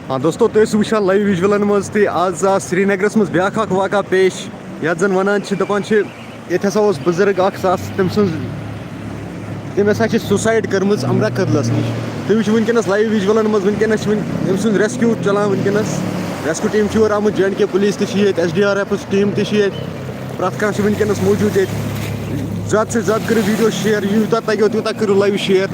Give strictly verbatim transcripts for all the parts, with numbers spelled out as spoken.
آ دوستو، تُہۍ ٲسِو وٕچھان لایِو وِجوَلَن منٛز تہِ، آز آو سرینگرَس منٛز بیٛاکھ اَکھ واقعہ پیش، یَتھ زَن وَنان چھِ، دَپان چھِ، ییٚتہِ ہسا اوس بُزرٕگ اَکھ، سُہ آس-، تٔمۍ سٕنٛز، تٔمۍ ہسا چھِ suicide کٔرمٕژ امرا کدلَس نِش۔ تُہۍ وٕچھِو وٕنکیٚنَس لایِو وِجوَلَن منٛز، وٕنکیٚنَس چھِ وٕنۍ أمۍ سُنٛد rescue چَلان وٕنکیٚنَس۔ Rescue team چھِ یور آمٕژ، J and K police تہِ چھِ ییٚتہِ، S D R F team تہِ چھِ ییٚتہِ، پرٛٮ۪تھ کانٛہہ چھُ وٕنکیٚنَس موٗجوٗد ییٚتہِ۔ زیادٕ سے زیادٕ کٔرِو video share، یوٗتاہ تَگیو تیوٗتاہ کٔرِو live share۔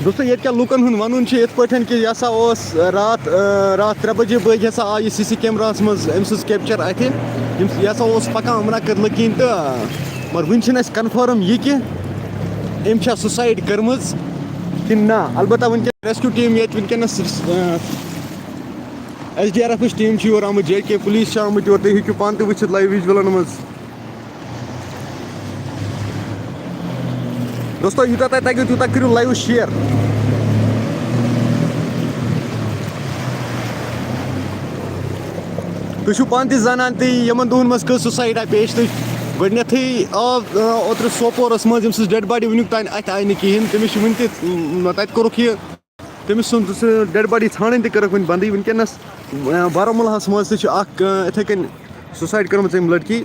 دوستو، ییٚتہِ کٮ۪ن لوٗکَن ہُنٛد وَنُن چھُ یِتھ پٲٹھۍ کہِ یہِ ہسا اوس راتھ، آ، راتھ ترٛےٚ بجے بٲگۍ ہسا آو یہِ C C cameraہَس منٛز أمۍ سٕنٛز capture اَتھِ۔ ییٚمۍ، یہِ ہسا اوس پَکان امرا کدلہٕ کِنۍ تہٕ، مگر وٕنہِ چھِنہٕ اَسہِ confirm یہِ کہِ أمۍ چھا suicide کٔرمٕژ کِنہٕ نہ۔ البتہ وٕنکیٚن rescue team ییٚتہِ وٕنکیٚنَس، آ، S D R F team چھِ یور آمٕژ، J K police چھِ آمٕتۍ یور، تُہۍ ہیٚکِو پانہٕ تہِ وٕچھِتھ لایِو وِجوَلَن منٛز۔ دوستو، یوٗتاہ تۄہہِ تَگیو، تیوٗتاہ کٔرِو live share۔ تُہۍ چھِو پانہٕ تہِ زانان، تہِ یِمَن دۄہَن منٛز کٔژ suicide آیہِ پیش۔ تُہۍ گۄڈٕنٮ۪تھٕے آو، آ، اوترٕ سوپورَس منٛز، ییٚمہِ سٕنٛز dead body وٕنیُک تام اَتھِ آیہِ نہٕ کِہیٖنۍ، تٔمِس چھِ وٕنہِ تہِ، م، تَتہِ کوٚرُکھ یہِ، تٔمِس سُنٛد سُہ dead body ژھانٛڈٕنۍ تہِ کٔرٕکھ وٕنہِ بنٛدٕے۔ وٕنکیٚنَس، آ، بارہمُلہَس منٛز تہِ چھُ اَکھ، آ، یِتھَے کٔنۍ suicide کٔرمٕژ أمۍ لٔڑکی۔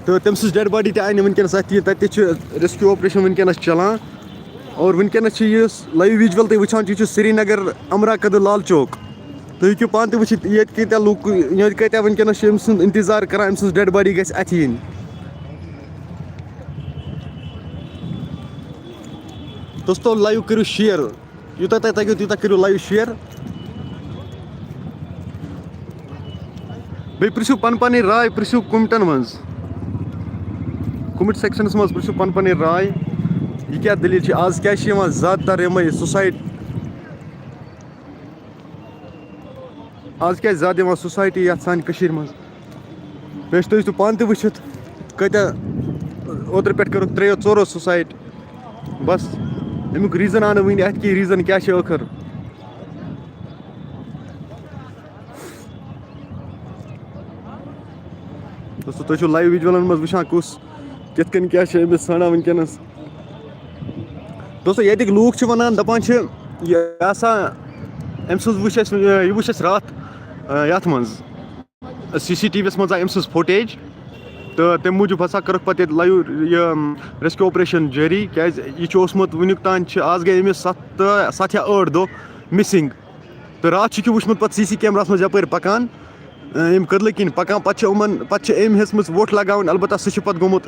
تہٕ تٔمۍ سٕنٛز dead body تہِ آیہِ نہٕ وٕنکیٚنَس اَتھِ کِہیٖنۍ۔ تَتہِ تہِ چھُ rescue operation وٕنکیٚنَس چَلان۔ اور وٕنکیٚنَس چھِ یُس live visual تُہۍ وٕچھان چھِو، یہِ چھُ سرینگر امرا کدل لال چوک۔ تُہۍ ہیٚکِو پانہٕ تہِ وٕچھِتھ، ییٚتہِ کۭتیٛاہ لُکھ، ییٚتہِ کۭتیٛاہ وٕنکیٚنَس چھِ أمۍ سُنٛد اِنتظار کَران، أمۍ سٕنٛز dead body گژھِ اَتھِ یِنۍ۔ دوستو، live کٔرِو share، یوٗتاہ تۄہہِ تَگیو تیوٗتاہ کٔرِو live share۔ بیٚیہِ پرٛژھِو پَنٕنۍ پَنٕنۍ راے، پرٛژھِو commentن منٛز، comment sectionس منٛز پرٛژھِو پَنٕنۍ پَنٕنۍ راے، یہِ کیٛاہ دٔلیٖل چھِ، آز کیٛازِ چھِ یِوان زیادٕ تر یِمَے suicide، آز کیٛازِ زیادٕ یِوان suicide یَتھ سانہِ کٔشیٖرِ منٛز؟ بیٚیہِ چھِ تُہۍ تہِ پانہٕ تہِ وٕچھِتھ، کۭتیٛاہ اوترٕ پٮ۪ٹھ کٔرٕکھ ترٛیٚیو ژورو suicide۔ بس، اَمیُک reason آو نہٕ وٕنہِ اَتھِ کِہیٖنۍ، reason کیٛاہ چھِ ٲخٕر؟ دوستو، تُہۍ چھِو live visualن منٛز وٕچھان، کُس کِتھ کٔنۍ کیٛاہ چھِ أمِس ژھانڈان وٕنکیٚنَس۔ دوستو، ییٚتِکۍ لوٗکھ چھِ وَنان، دَپان چھِ، یہِ ہسا، أمۍ سٕنٛز وٕچھ اَسہِ، یہِ وٕچھ اَسہِ راتھ، آ، یَتھ منٛز، C C T Vس منٛز آے أمۍ سٕنٛز footage۔ تہٕ تَمہِ موٗجوٗب ہسا کٔرٕکھ پَتہٕ ییٚتہِ live یہِ، rescue operation جٲری، کیٛازِ یہِ چھُ اوسمُت وٕنیُک تام چھِ، آز گٔے أمِس سَتھ تہٕ، سَتھ یا ٲٹھ دۄہ missing۔ تہٕ راتھ چھُکھ یہِ وٕچھمُت پَتہٕ C C cameraہَس منٛز یَپٲرۍ پَکان، أمۍ کٔدلہٕ کِنۍ پَکان، پَتہٕ چھِ یِمَن، پَتہٕ چھِ أمۍ ہیٚژمٕژ وۄٹھ لَگاوٕنۍ، البتہ سُہ چھُ پَتہٕ گوٚمُت،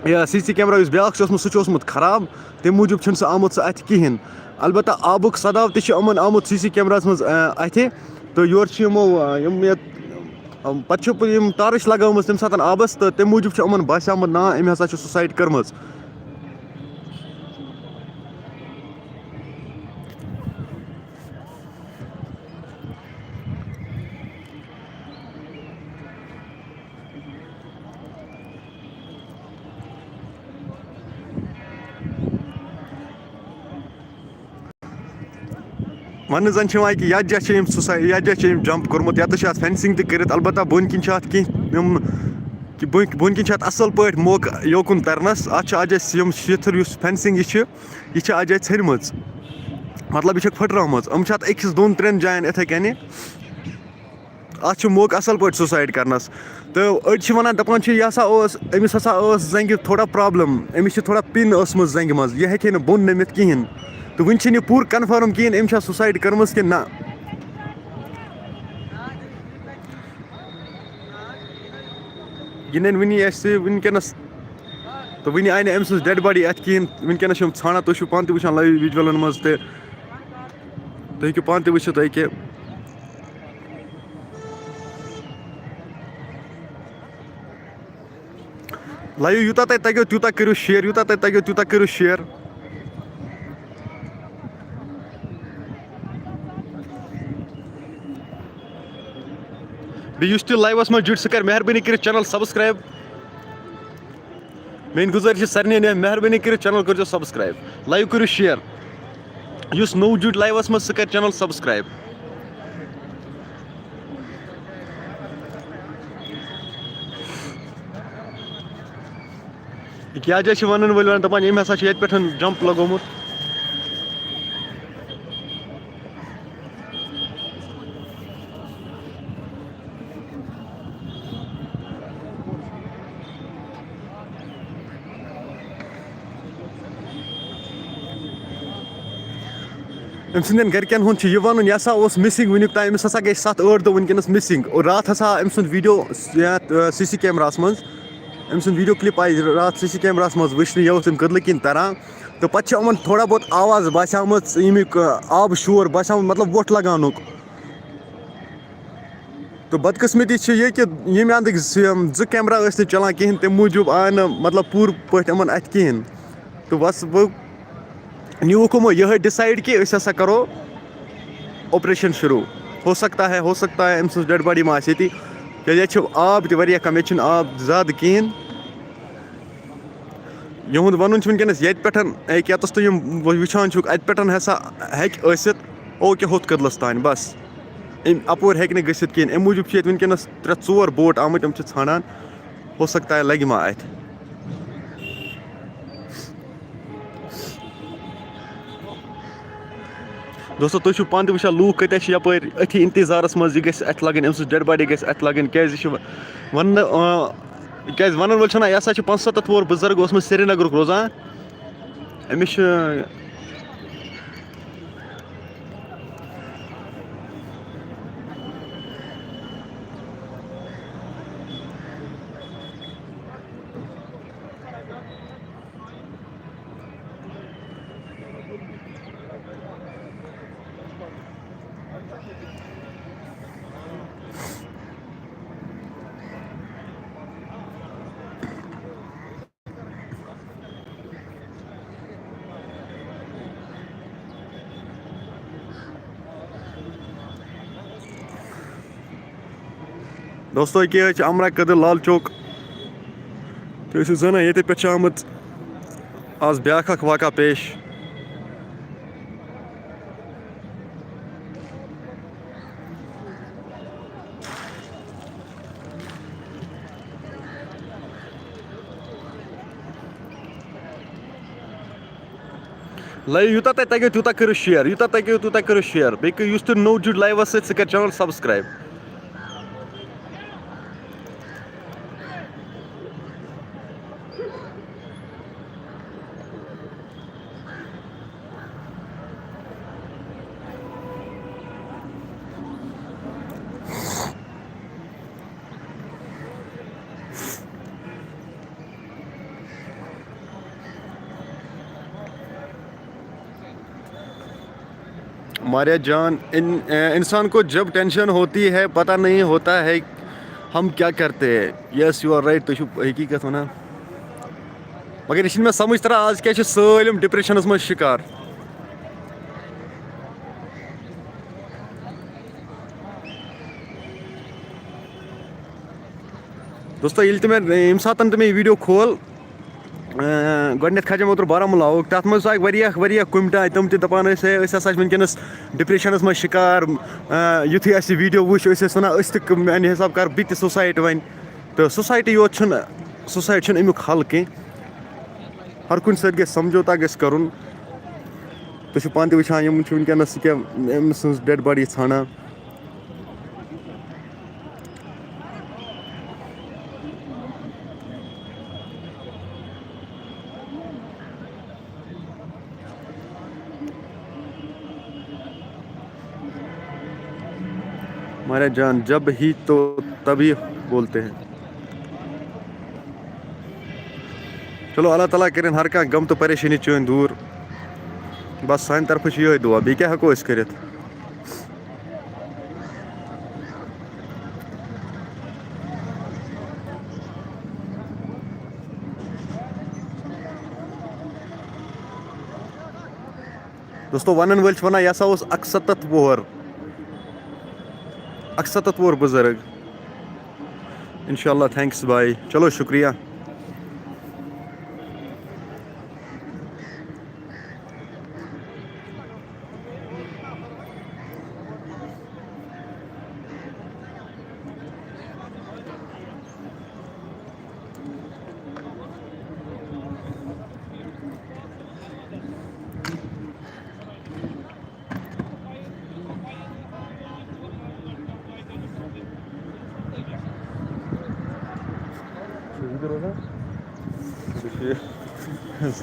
یہِ C C camera یُس بیٛاکھ چھُ اوسمُت، سُہ چھُ اوسمُت خراب، تَمہِ موٗجوٗب چھُنہٕ سُہ آمُت سُہ اَتھِ کِہیٖنۍ۔ البتہ آبُک سَداو تہِ چھُ یِمَن آمُت C C cameraہَس منٛز، آ، اَتھِ، تہٕ یورٕ چھِ یِمو، آ، یِم یَتھ، آ، پَتہٕ چھُ یِم torch لَگٲومٕژ تَمہِ ساتہٕ آبَس، تہٕ تَمہِ موٗجوٗب چھُ یِمَن باسیومُت، نا، أمۍ ہسا چھُ suicide کٔرمٕژ۔ وَننہٕ زَن چھِ یِوان کہِ یَتھ جایہِ چھِ أمۍ suicide، یَتھ جایہِ چھِ أمۍ jump کوٚرمُت، یَتَس چھِ اَتھ fencing تہِ کٔرِتھ، البتہ بۄن کِنۍ چھِ اَتھ کینٛہہ یِم، کہِ بۄن، بۄن کِنۍ چھِ اَتھ اَصٕل پٲٹھۍ موقعہٕ یوکُن تَرنَس۔ اَتھ چھِ اَتھ جایہِ یِم شِتھٕر یُس fencing یہِ چھِ، یہِ چھِ اَتھ جایہِ ژھیٚنمٕژ، مطلب، یہِ چھَکھ پھٕٹرٲومٕژ۔ یِم چھِ اَتھ أکِس دۄن ترٛٮ۪ن جایَن یِتھَے کَنہِ۔ اَتھ چھُ موقعہٕ اَصٕل پٲٹھۍ suicide کَرنَس۔ تہٕ أڑۍ چھِ وَنان، دَپان چھِ، یہِ ہسا اوس، أمِس ہسا ٲس زَنٛگہِ تھوڑا problem، أمِس چھِ تھوڑا pin ٲسمٕژ زَنٛگہِ منٛز، یہِ ہیٚکہِ ہے نہٕ بۄن نٔمِتھ کِہیٖنۍ۔ تہٕ وٕنہِ چھِنہٕ یہِ پوٗرٕ confirm کِہیٖنۍ، أمۍ چھا suicide کٔرمٕژ کِنہٕ نہ۔ یہِ نَنہِ وٕنی اَسہِ وٕنکیٚنَس، تہٕ وٕنہِ آیہِ نہٕ أمۍ سٕنٛز dead body اَتھِ کِہیٖنۍ۔ وٕنکیٚنَس چھِ یِم ژھانٛڈان، تُہۍ چھِو پانہٕ تہِ وٕچھان live visualَن منٛز تہِ، تُہۍ ہیٚکِو پانہٕ تہِ وٕچھِتھ أکہِ۔ Live یوٗتاہ تۄہہِ تَگیو، تیوٗتاہ کٔرِو share، یوٗتاہ تۄہہِ تَگیو، تیوٗتاہ کٔرِو share۔ بیٚیہِ یُس تہِ liveَس منٛز جُڑِ، سُہ کَرِ مہربٲنی کٔرِتھ channel subscribe۔ میٛٲنۍ گُزٲرِش چھِ سارنٕے، مہربٲنی کٔرِتھ channel کٔرۍزیو subscribe، live کٔرِو share۔ یُس نوٚو جُڑِ liveَس منٛز، سُہ کَرِ channel subscribe۔ کیٛاہ جایہِ چھِ وَنَن وٲلۍ وَنان، دَپان، ییٚمۍ ہسا چھُ ییٚتہِ پٮ۪ٹھ jump لگومُت۔ أمۍ سٕنٛدٮ۪ن گَرِکٮ۪ن ہُنٛد چھُ یہِ وَنُن، یہِ ہسا اوس missing وٕنیُک تام، أمِس ہسا گٔے ستھ ٲٹھ دۄہ وٕنکیٚنَس missing۔ اور راتھ ہسا آو أمۍ سُنٛد video یَتھ، آ، سی سی کیمراہَس منٛز، أمۍ سُنٛد video clip آیہِ راتھ سی سی کیمراہَس منٛز وٕچھنہٕ، یہِ اوس أمۍ کٔدلہٕ کِنۍ تَران۔ تہٕ پَتہٕ چھِ یِمَن تھوڑا بہت آواز باسیٛامٕژ، ییٚمیُک، آ، آبہٕ شور باسیٛامُت، مطلب، وۄٹھ لگاونُک۔ تہٕ بدقٕسمتی چھِ یہِ کہِ ییٚمہِ اَندٕکۍ زٕ، یِم زٕ کیمرہ ٲسۍ نہٕ چلان کِہیٖنۍ، تَمہِ موٗجوٗب آے نہٕ، مطلب، پوٗرٕ پٲٹھۍ یِمَن اَتھِ کِہیٖنۍ۔ تہٕ بَس، وۄنۍ نیوٗکھ یِمو یِہوٚے decide کہِ أسۍ ہسا کَرو operation شروٗع۔ ہو سکتا ہے، ہو سکتا ہے أمۍ سٕنٛز dead body ما آسہِ ییٚتی، کیٛازِ ییٚتہِ چھُ آب تہِ واریاہ کَم، ییٚتہِ چھُنہٕ آب زیادٕ کِہیٖنۍ۔ یِہُنٛد وَنُن چھُ وٕنکیٚنَس ییٚتہِ پٮ۪ٹھ، ییٚکیٛاہ یَتَس تُہۍ یِم وٕچھان چھُکھ، اَتہِ پٮ۪ٹھ ہسا ہیٚکہِ ٲسِتھ او کہِ ہُتھ کٔدلَس تام بَس۔ أمۍ اَپور ہیٚکہِ نہٕ گٔژھِتھ کِہیٖنۍ۔ اَمہِ موٗجوٗب چھِ ییٚتہِ وٕنکیٚنَس ترٛےٚ ژور boat آمٕتۍ، یِم چھِ ژھانٛڈان، ہو سکتا ہے لَگہِ ما اَتھِ۔ دوستو، تُہۍ چھِو پانہٕ تہِ وٕچھان، لوٗکھ کۭتیٛاہ چھِ یَپٲرۍ أتھی اِنتظارَس منٛز، یہِ گژھِ اَتھِ لَگٕنۍ، أمۍ سٕنٛز dead body گژھِ اَتھِ لَگٕنۍ، کیٛازِ یہِ چھُ وَننہٕ، آ، کیٛازِ وَنَن وٲلۍ چھِنہ، یہِ ہسا چھُ پانٛژھ ستتھ وُہُر بُزرگ اوسمُت سرینگرُک روزان۔ أمِس چھُ دوستو، ییٚکیٛاہ حظ چھِ امرا کدل لال چوک۔ تُہۍ ٲسِو زانان، ییٚتہِ پٮ۪ٹھ چھِ آمٕژ آز بیٛاکھ اکھ واقعہ پیش۔ لایِو یوٗتاہ تۄہہِ تَگیو تیوٗتاہ کٔرِو share، یوٗتاہ تۄہہِ تَگیو تیوٗتاہ کٔرِو share۔ بیٚیہِ کٔرِو، یُس تہِ نوٚو جُڑ لایِوَس سۭتۍ، سُہ کَرِ channel subscribe۔ ماریا جان، ان-، اے، انسان کو جب ٹینشن ہوتی ہے، پتہ نہیں ہوتا ہے ہم کیا کرتے ہیں۔ Yes, you are right، تُہۍ چھِو حقیٖقت وَنان۔ مگر یہِ چھِنہٕ مےٚ سمجھ تران، آز کیٛازِ چھِ سٲلِم ڈپریشنس منٛز شکار۔ دوستو، ییٚلہِ تہِ مےٚ، ییٚمہِ ساتہٕ تہِ مےٚ یہِ video کھول، اۭں، گۄڈٕنٮ۪تھ کھجم اوترٕ بارہمولہ آوُکھ، تَتھ منٛز آے واریاہ، واریاہ comment آے، تِم تہِ دَپان ٲسۍ، "ہے، أسۍ ہسا چھِ وٕنکیٚنَس ڈپریشنَس منٛز شِکار۔" اۭں، یُتھُے اَسہِ یہِ video وٕچھ، أسۍ ٲسۍ وَنان، أسۍ تہِ ک-، میٛانہِ حساب کَرٕ بہٕ تہِ suicide وۄنۍ۔ تہٕ suicide یوت چھُنہٕ، suicide چھُنہٕ اَمیُک حل کینٛہہ۔ ہر کُنہِ سۭتۍ گژھِ سمجھوتہ گژھِ کَرُن۔ تُہۍ چھِو پانہٕ تہِ وٕچھان، یِم چھِ وٕنکیٚنَس یہِ کیٛاہ، أمۍ سٕنٛز dead body ژھانٛڈان۔ ماریا جان، جب ہی تو تبھی بولتے ہیں۔ چلو، اللہ تعالیٰ کٔرِن ہر کانٛہہ غم تہٕ پریشٲنی چٲنۍ دوٗر۔ بس، سانہِ طرفہٕ چھُ یِہوٚے دُعا، بیٚیہِ کیٛاہ ہٮ۪کو أسۍ کٔرِتھ؟ دوستو، ونن وٲلۍ چھِ ونان، یہِ ہسا اوس اکھ ستتھ وُہر، اکھ ستتھ وُہر بُزرگ۔ انشاءاللہ، thanks bye۔ چلو، شکریہ۔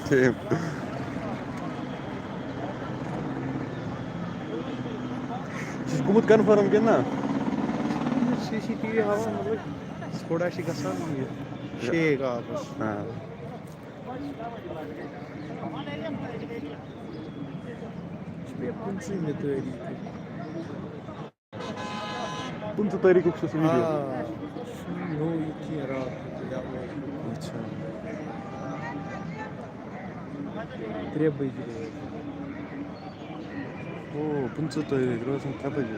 ٹھیٖک۔ یہِ چھُ گوٚمُت کنفٲرٕم کِنہٕ نہ؟ سی سی ٹی وی ہاوان، مطلب، تھوڑا چھِ گژھان یہِ شیک آبَس۔ آ۔ چھُ مےٚ پٕنٛژٕہمہِ تٲریٖخ۔ پٕنٛژٕہ تٲریٖخُک چھُ سُہ ویٖڈیو۔ آ، سُے ہوو یہِ کینٛہہ راتھ کیُتھ یا اوس۔ اچھا۔ ترٛےٚ بجے۔ او، پٕنٛژٕہ تٲریٖخ روزَن ترٛےٚ بجے۔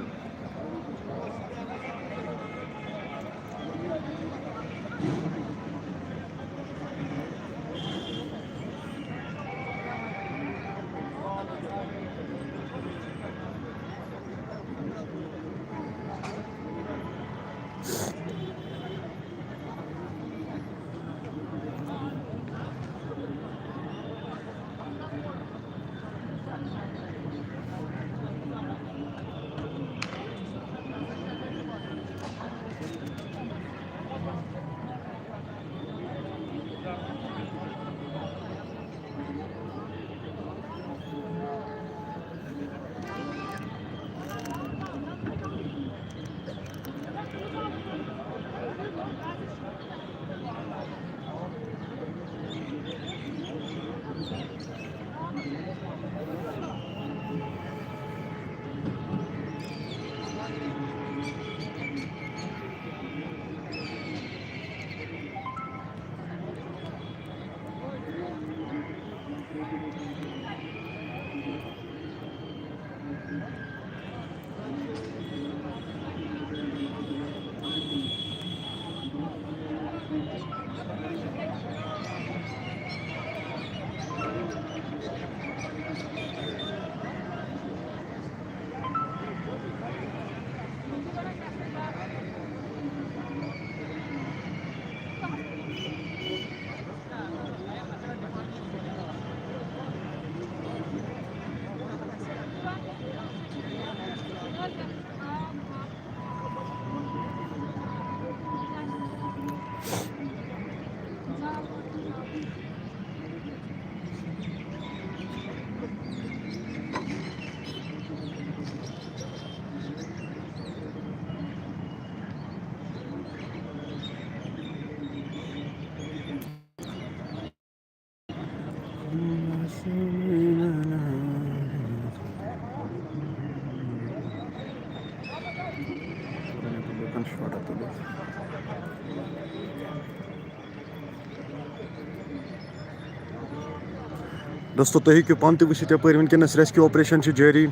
دوستو، تُہۍ ہیٚکِو پانہٕ تہِ وٕچھِتھ یَپٲرۍ وٕنکیٚنَس ریسکیو آپریشن چھِ جٲری۔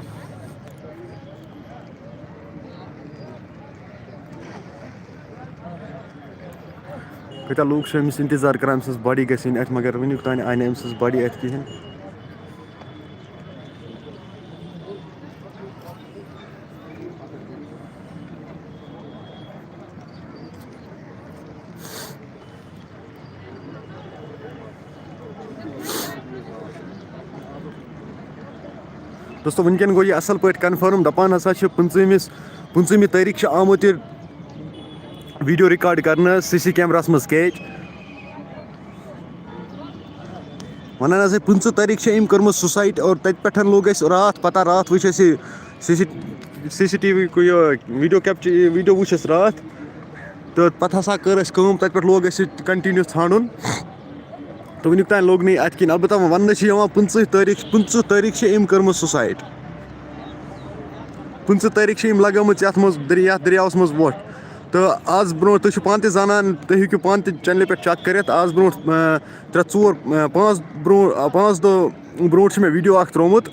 کۭتیٛاہ لوٗکھ چھِ أمِس اِنتظار کران، أمۍ سٕنٛز باڈی گژھِ یِنۍ اَتھِ، مگر وٕنیُک تام آیہِ نہٕ أمۍ سٕنٛز باڈی اَتھِ کِہیٖنۍ۔ دوستو، وٕنکیٚن گوٚو یہِ اَصٕل پٲٹھۍ کنفٲرٕم، دَپان ہسا چھِ پٕنٛژٕہمِس، پٕنٛژٕہمہِ تٲریٖخ چھِ آمُت یہِ ویٖڈیو رِکارڈ کرنہٕ سی سی کیمراہَس منٛز کیچ۔ وَنان ہسا پٕنٛژٕہ تٲریٖخ چھِ أمۍ کٔرمٕژ سُسایڈ اور تَتہِ پٮ۪ٹھ لوٚگ اَسہِ راتھ پَتہ، راتھ وٕچھ اَسہِ C C, C C T V یہِ ویٖڈیو کیپچر، یہِ ویٖڈیو وٕچھ اَسہِ راتھ۔ تہٕ پَتہٕ ہسا کٔر اَسہِ کٲم، تَتہِ پٮ۪ٹھ لوگ اَسہِ یہِ کنٹِنیوٗ ژھانٛڈُن۔ تہٕ وٕنیُک تام لوٚگ نہٕ یہِ اَتھِ کِہیٖنۍ۔ البتہ وَننہٕ چھِ یِوان پٕنٛژٕہ تٲریٖخ، پٕنٛژٕہ تٲریٖخ چھِ أمۍ کٔرمٕژ سُسایڈ۔ پٕنٛژٕہ تٲریٖخ چھِ أمۍ لگٲومٕژ یَتھ منٛز دریا-، یَتھ دٔریاوَس منٛز وۄٹھ۔ تہٕ آز برونٛٹھ، تُہۍ چھِو پانہٕ تہِ زانان، تُہۍ ہیٚکِو پانہٕ تہِ چینلہِ پٮ۪ٹھ چیک کٔرِتھ، آز برونٛٹھ، اَ، ترٛےٚ ژور، اَ، پانٛژھ برونٛٹھ، اَ، پانٛژھ دۄہ برونٛٹھ چھُ مےٚ ویٖڈیو اَکھ ترٛوومُت۔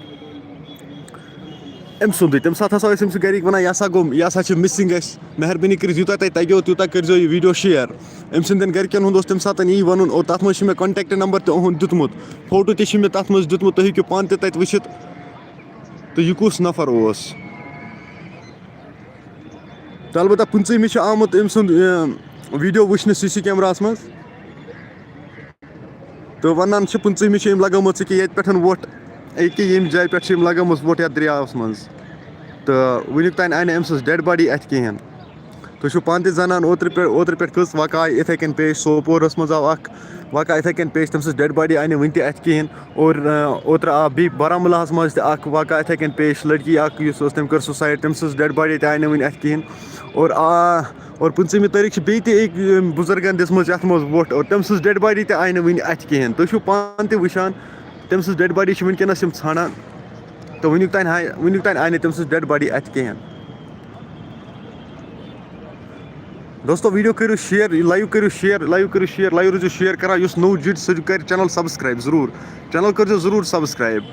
أمۍ سُنٛدٕے۔ تَمہِ ساتہٕ ہسا ٲسۍ أمۍ سٕنٛدۍ گَرِکۍ وَنان، "یہِ ہسا گوٚو، یہِ ہسا چھِ مِسِنٛگ اَسہِ۔ مہربٲنی کٔرِتھ، یوٗتاہ تۄہہِ تَگیو، تیوٗتاہ کٔرۍزیو یہِ ویٖڈیو شِیَر۔" أمۍ سٕنٛدٮ۪ن گَرِکٮ۪ن ہُنٛد اوس تَمہِ ساتہٕ یی وَنُن، اور تَتھ منٛز چھِ مےٚ کانٹیکٹ نمبر تہِ اُہُنٛد دیُتمُت، فوٹو تہِ چھِ مےٚ تَتھ منٛز دیُتمُت، تُہۍ ہیٚکِو پانہٕ تہِ تَتہِ وٕچھِتھ۔ تہٕ یہِ کُس نفر اوس؟ تہٕ البتہ پٕنٛژٕہمہِ چھُ آمُت أمۍ سُنٛد، اَ، ویٖڈیو وٕچھنہٕ سی سی کیمراہَس منٛز۔ تہٕ وَنان چھِ، پٕنٛژٕہمہِ چھِ أمۍ لگٲومٕژ ییٚکیٛاہ ییٚتہِ پٮ۪ٹھ وۄٹھ، أکیٛاہ ییٚمہِ جایہِ پٮ۪ٹھ چھِ أمۍ لگٲومٕژ وۄٹھ یَتھ دٔریاوَس منٛز۔ تہٕ وٕنیُک تام آیہِ نہٕ أمۍ سٕنٛز ڈٮ۪ڈ باڈی اَتھِ کِہیٖنۍ۔ تُہۍ چھِو پانہٕ تہِ زَنان، اوترٕ پٮ۪ٹھ، اوترٕ پٮ۪ٹھ کٔژ واقعہٕ آیہِ یِتھَے کٔنۍ پیش۔ سوپورَس منٛز آو اَکھ واقعہٕ یِتھَے کٔنۍ پیش، تٔمۍ سٕنٛز ڈٮ۪ڈ باڈی آیہِ نہٕ وٕنہِ تہِ اَتھِ کِہیٖنۍ۔ اور، آ، اوترٕ آو بیٚیہِ بارہمولاہَس منٛز تہِ اَکھ واقعہٕ یِتھَے کٔنۍ پیش۔ لٔڑکی اَکھ یُس ٲس، تٔمۍ کٔر سُسایِڈ، تٔمۍ سٕنٛز ڈٮ۪ڈ باڈی تہِ آیہِ نہٕ وٕنہِ اَتھِ کِہیٖنۍ۔ اور آ، اور پٕنٛژہمہِ تٲریٖخ چھِ بیٚیہِ تہِ أکۍ، یِم بُزرگَن دِژمٕژ یَتھ منٛز وۄٹھ، اور تٔمۍ سٕنٛز ڈٮ۪ڈ باڈی تہِ آیہِ نہٕ وٕنہِ اَتھِ کِہیٖنۍ۔ تُہۍ چھِو پانہٕ تہِ وٕچھان، تٔمۍ سٕنٛز ڈٮ۪ڈ باڈی چھِ وٕنکیٚنَس یِم ژھانڈان۔ تہٕ وٕنیُک تام ہاے-، وٕنیُک تام آیہِ نہٕ تٔمۍ سٕنٛز ڈٮ۪ڈ باڈی اَتھِ کِہیٖنۍ۔ دوستو، ویٖڈیو کٔرِو شِیَر، لایِو کٔرِو شِیَر، لایِو کٔرِو شِیَر، لایِو روٗزِو شِیَر کَران۔ یُس نوٚو جُڑِ، سُہ کَرِ چَنَل سَبسکرٛایِب ضٔروٗر۔ چَنَل کٔرۍزیو ضٔروٗر سَبسکرٛایِب۔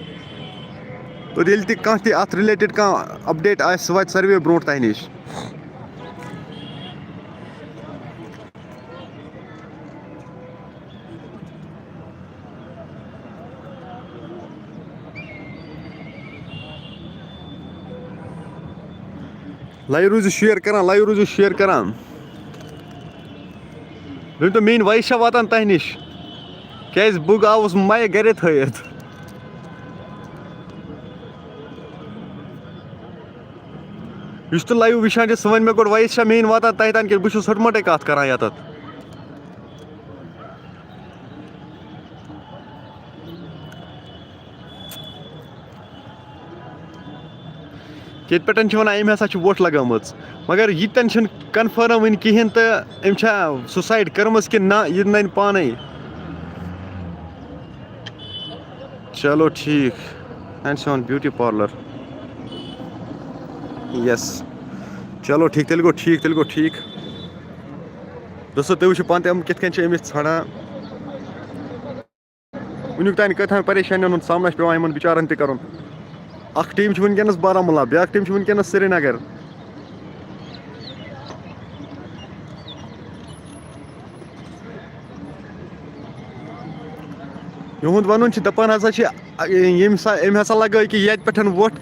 اور ییٚلہِ تہِ کانٛہہ تہِ اَتھ رِلیٹِڈ کانٛہہ اَپڈیٹ آسہِ، سُہ واتہِ ساروِیو برونٛٹھ تۄہہِ نِش۔ لایِو روٗزِو شِیَر کَران، لایِو روٗزِو شِیَر کَران۔ ؤنۍ تو، میٛٲنۍ وایِس چھا واتان تۄہہِ نِش؟ کیٛازِ بہٕ آوُس مایِک گَرے تھٲیِتھ۔ یُس تہِ لایِو وٕچھان چھِ، سُہ وَنہِ مےٚ گۄڈٕ، وایِس چھا میٛٲنۍ واتان تۄہہِ تام کِنہٕ بہٕ چھُس ۂٹمَٹَے کَتھ کَران یَتَتھ؟ ییٚتہِ پٮ۪ٹھ چھِ وَنان، أمۍ ہسا چھِ وۄٹھ لگٲومٕژ، مگر ییٚتٮ۪ن چھِنہٕ کنفٲرٕم وٕنہِ کِہیٖنۍ تہٕ أمۍ چھا سُسایڈ کٔرمٕژ کِنہٕ نہ، یہِ نَنہِ پانَے۔ چلو ٹھیٖک، and soon beauty parlour. Yes. چلو ٹھیٖک، تیٚلہِ گوٚو ٹھیٖک، تیٚلہِ گوٚو ٹھیٖک۔ دوستو، تُہۍ وٕچھِو پانہٕ تہِ، یِم کِتھ کٔنۍ چھِ أمِس ژھانڈان۔ وٕنیُک تام کۭتہَن پریشٲنیَن ہُنٛد سامنہٕ چھُ پٮ۪وان یِمَن بِچارَن تہِ کَرُن۔ اَکھ ٹیٖم چھِ وٕنکیٚنَس بارہمولہ، بیٛاکھ ٹیٖم چھِ وٕنکیٚنَس سرینگر۔ یِہُنٛد وَنُن چھُ، دَپان ہسا چھِ، ییٚمہِ سا-، أمۍ ہسا لگٲو کہِ ییٚتہِ پٮ۪ٹھ وۄٹھ،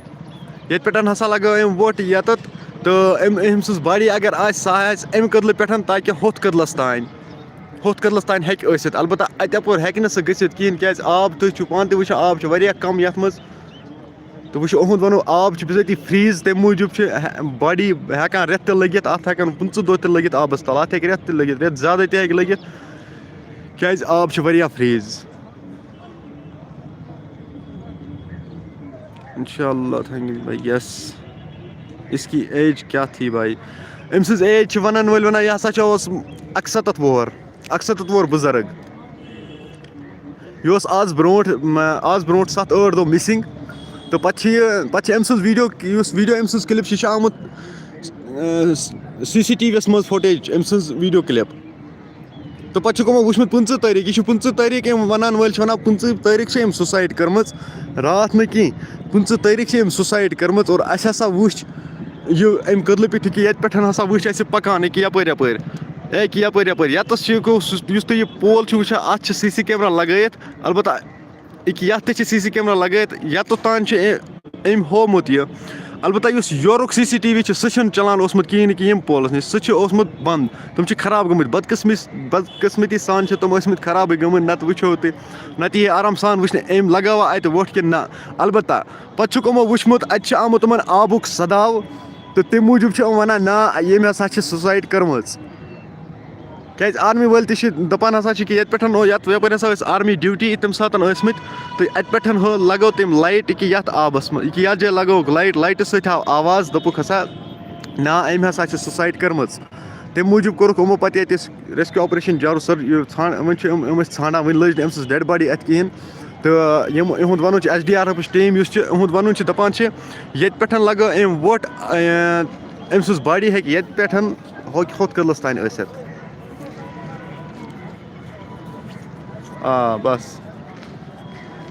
ییٚتہِ پٮ۪ٹھ ہسا لگٲو أمۍ وۄٹھ یَتَتھ، تہٕ أمۍ، أمۍ سٕنٛز باڈی اگر آسہِ، سۄ آسہِ اَمہِ کٔدلہٕ پٮ۪ٹھ تاکہِ ہُتھ کٔدلَس تام۔ ہُتھ کٔدلَس تام ہیٚکہِ ٲسِتھ۔ البتہ اَتہِ اَپور ہیٚکہِ نہٕ سُہ گٔژھِتھ کِہیٖنۍ، کیٛازِ آب، تُہۍ چھِو پانہٕ تہِ وٕچھان، آب چھُ واریاہ کَم یَتھ منٛز۔ تہٕ وٕچھِو، یِہُنٛد وَنو، آب چھُ بِذٲتی فِرٛیٖز، تَمہِ موٗجوٗب چھِ ہہ-، باڈی ہٮ۪کان رٮ۪تھ تہِ لٔگِتھ، اَتھ ہٮ۪کَن پٕنٛژٕہ دۄہ تہِ لٔگِتھ آبَس تَل، اَتھ ہیٚکہِ رٮ۪تھ تہِ لٔگِتھ، رٮ۪تھ زیادَے تہِ ہیٚکہِ لٔگِتھ، کیٛازِ آب چھُ واریاہ فِرٛیٖز۔ انشاءاللہ تھینک یو بھائی، یس۔ اس کی ایج کیا تھی بھائی؟ أمۍ سٕنٛز ایج چھِ وَنَن وٲلۍ وَنان، یہِ ہسا چھُ اوس اَکسَتَتھ وُہُر، اَکسَتَتھ وُہُر بُزرٕگ۔ یہِ اوس آز برونٛٹھ، م-، آز برونٛٹھ سَتھ ٲٹھ دۄہ مِسِنٛگ۔ تہٕ پَتہٕ چھِ یہِ، پَتہٕ چھِ أمۍ سٕنٛز ویٖڈیو، یُس ویٖڈیو أمۍ سٕنٛز کِلِپ چھِ، یہِ چھِ آمُت، اَ، سی سی ٹی وی یَس منٛز فوٹیج، أمۍ سٕنٛز ویٖڈیو کِلِپ۔ تہٕ پَتہٕ چھُکھ یِمو وٕچھمُت پٕنٛژٕہ تٲریٖخ، یہِ چھُ پٕنٛژٕہ تٲریٖخ، یِم وَنان وٲلۍ چھِ وَنان، پٕنٛژٕہ تٲریٖخ چھِ أمۍ سُسایِڈ کٔرمٕژ، راتھ نہٕ کینٛہہ، پٕنٛژٕہ تٲریٖخ چھِ أمۍ سُسایِڈ کٔرمٕژ۔ اور اَسہِ ہسا وٕچھ یہِ اَمہِ کٔدلہٕ پیٚٹھِ کہِ یَتہِ پٮ۪ٹھ ہسا وٕچھ اَسہِ پَکان، ییٚکیٛاہ یَپٲرۍ یَپٲرۍ، ییٚکیٛاہ یَپٲرۍ یَپٲرۍ، یَتَس چھِ یہِ گوٚو سُہ، یُس تُہۍ یہِ پول چھُ وٕچھان، اَتھ چھِ سی سی کیمرہ لَگٲیِتھ، البتہ ییٚکیٛاہ یَتھ تہِ چھِ سی سی کیمرہ لَگٲیِتھ، یَتَتھ تام چھِ أ-، أمۍ ہوومُت یہِ۔ البتہ یُس یورُک سی سی ٹی وی چھُ، سُہ چھُنہٕ چَلان اوسمُت کِہیٖنۍ نہٕ کہِ ییٚمہِ پولَس نِش، سُہ چھُ اوسمُت بنٛد۔ تِم چھِ خراب گٔمٕتۍ۔ بدقٕسمتی، بدقٕسمتی سان چھِ تِم ٲسمٕتۍ خرابٕے گٔمٕتۍ، نَتہٕ وٕچھو تُہۍ، نَتہٕ یی آرام سان وٕچھنہٕ أمۍ لَگاوا اَتہِ وۄٹھ کِنہٕ نہ۔ البتہ پَتہٕ چھُکھ یِمو وٕچھمُت، اَتہِ چھِ آمُت یِمَن آبُک صداو، تہٕ تَمہِ موٗجوٗب چھِ یِم وَنان، نا، ییٚمۍ ہسا چھِ سُسایِڈ کٔرمٕژ۔ کیٛازِ آرمی وٲلۍ تہِ چھِ دَپان ہسا چھِ کہِ یَتہِ پٮ۪ٹھ او-، یَتھ، یَپٲرۍ ہسا ٲسۍ آرمی ڈیوٹی تَمہِ ساتہٕ ٲسۍمٕتۍ، تہٕ اَتہِ پٮ۪ٹھ ہٲو، لَگٲو تٔمۍ لایِٹ ییٚکیٛاہ یَتھ آبَس منٛز، ییٚکیٛاہ یَتھ جایہِ لَگٲوٕکھ لایِٹ، لایٹہِ سۭتۍ آو آواز، دوٚپُکھ ہسا، نا، أمۍ ہسا چھِ سُسایِڈ کٔرمٕژ۔ تَمہِ موٗجوٗب کوٚرُکھ یِمو پَتہٕ ییٚتہِ أسۍ ریسکیو آپریشن جارو سَر، یہِ ژھانٛڈ-، وۄنۍ چھِ یِم، یِم ٲسۍ ژھانٛڈان، وۄنۍ لٔج نہٕ أمۍ سٕنٛز ڈیڈ باڈی اَتہِ کِہیٖنۍ۔ تہٕ یِم، یِہُنٛد وَنُن چھُ، ایس ڈی آر ایفٕچ ٹیٖم یُس چھِ، یِہُنٛد وَنُن چھُ، دَپان چھِ، ییٚتہِ پٮ۪ٹھ لَگٲو أمۍ وۄٹھ، اَ، أمۍ سٕنٛز باڈی ہیٚکہِ ییٚتہِ پٮ۪ٹھ ہۄکھ-، ہُتھ کٔدلَس تام ٲسِتھ۔ آ، بَس۔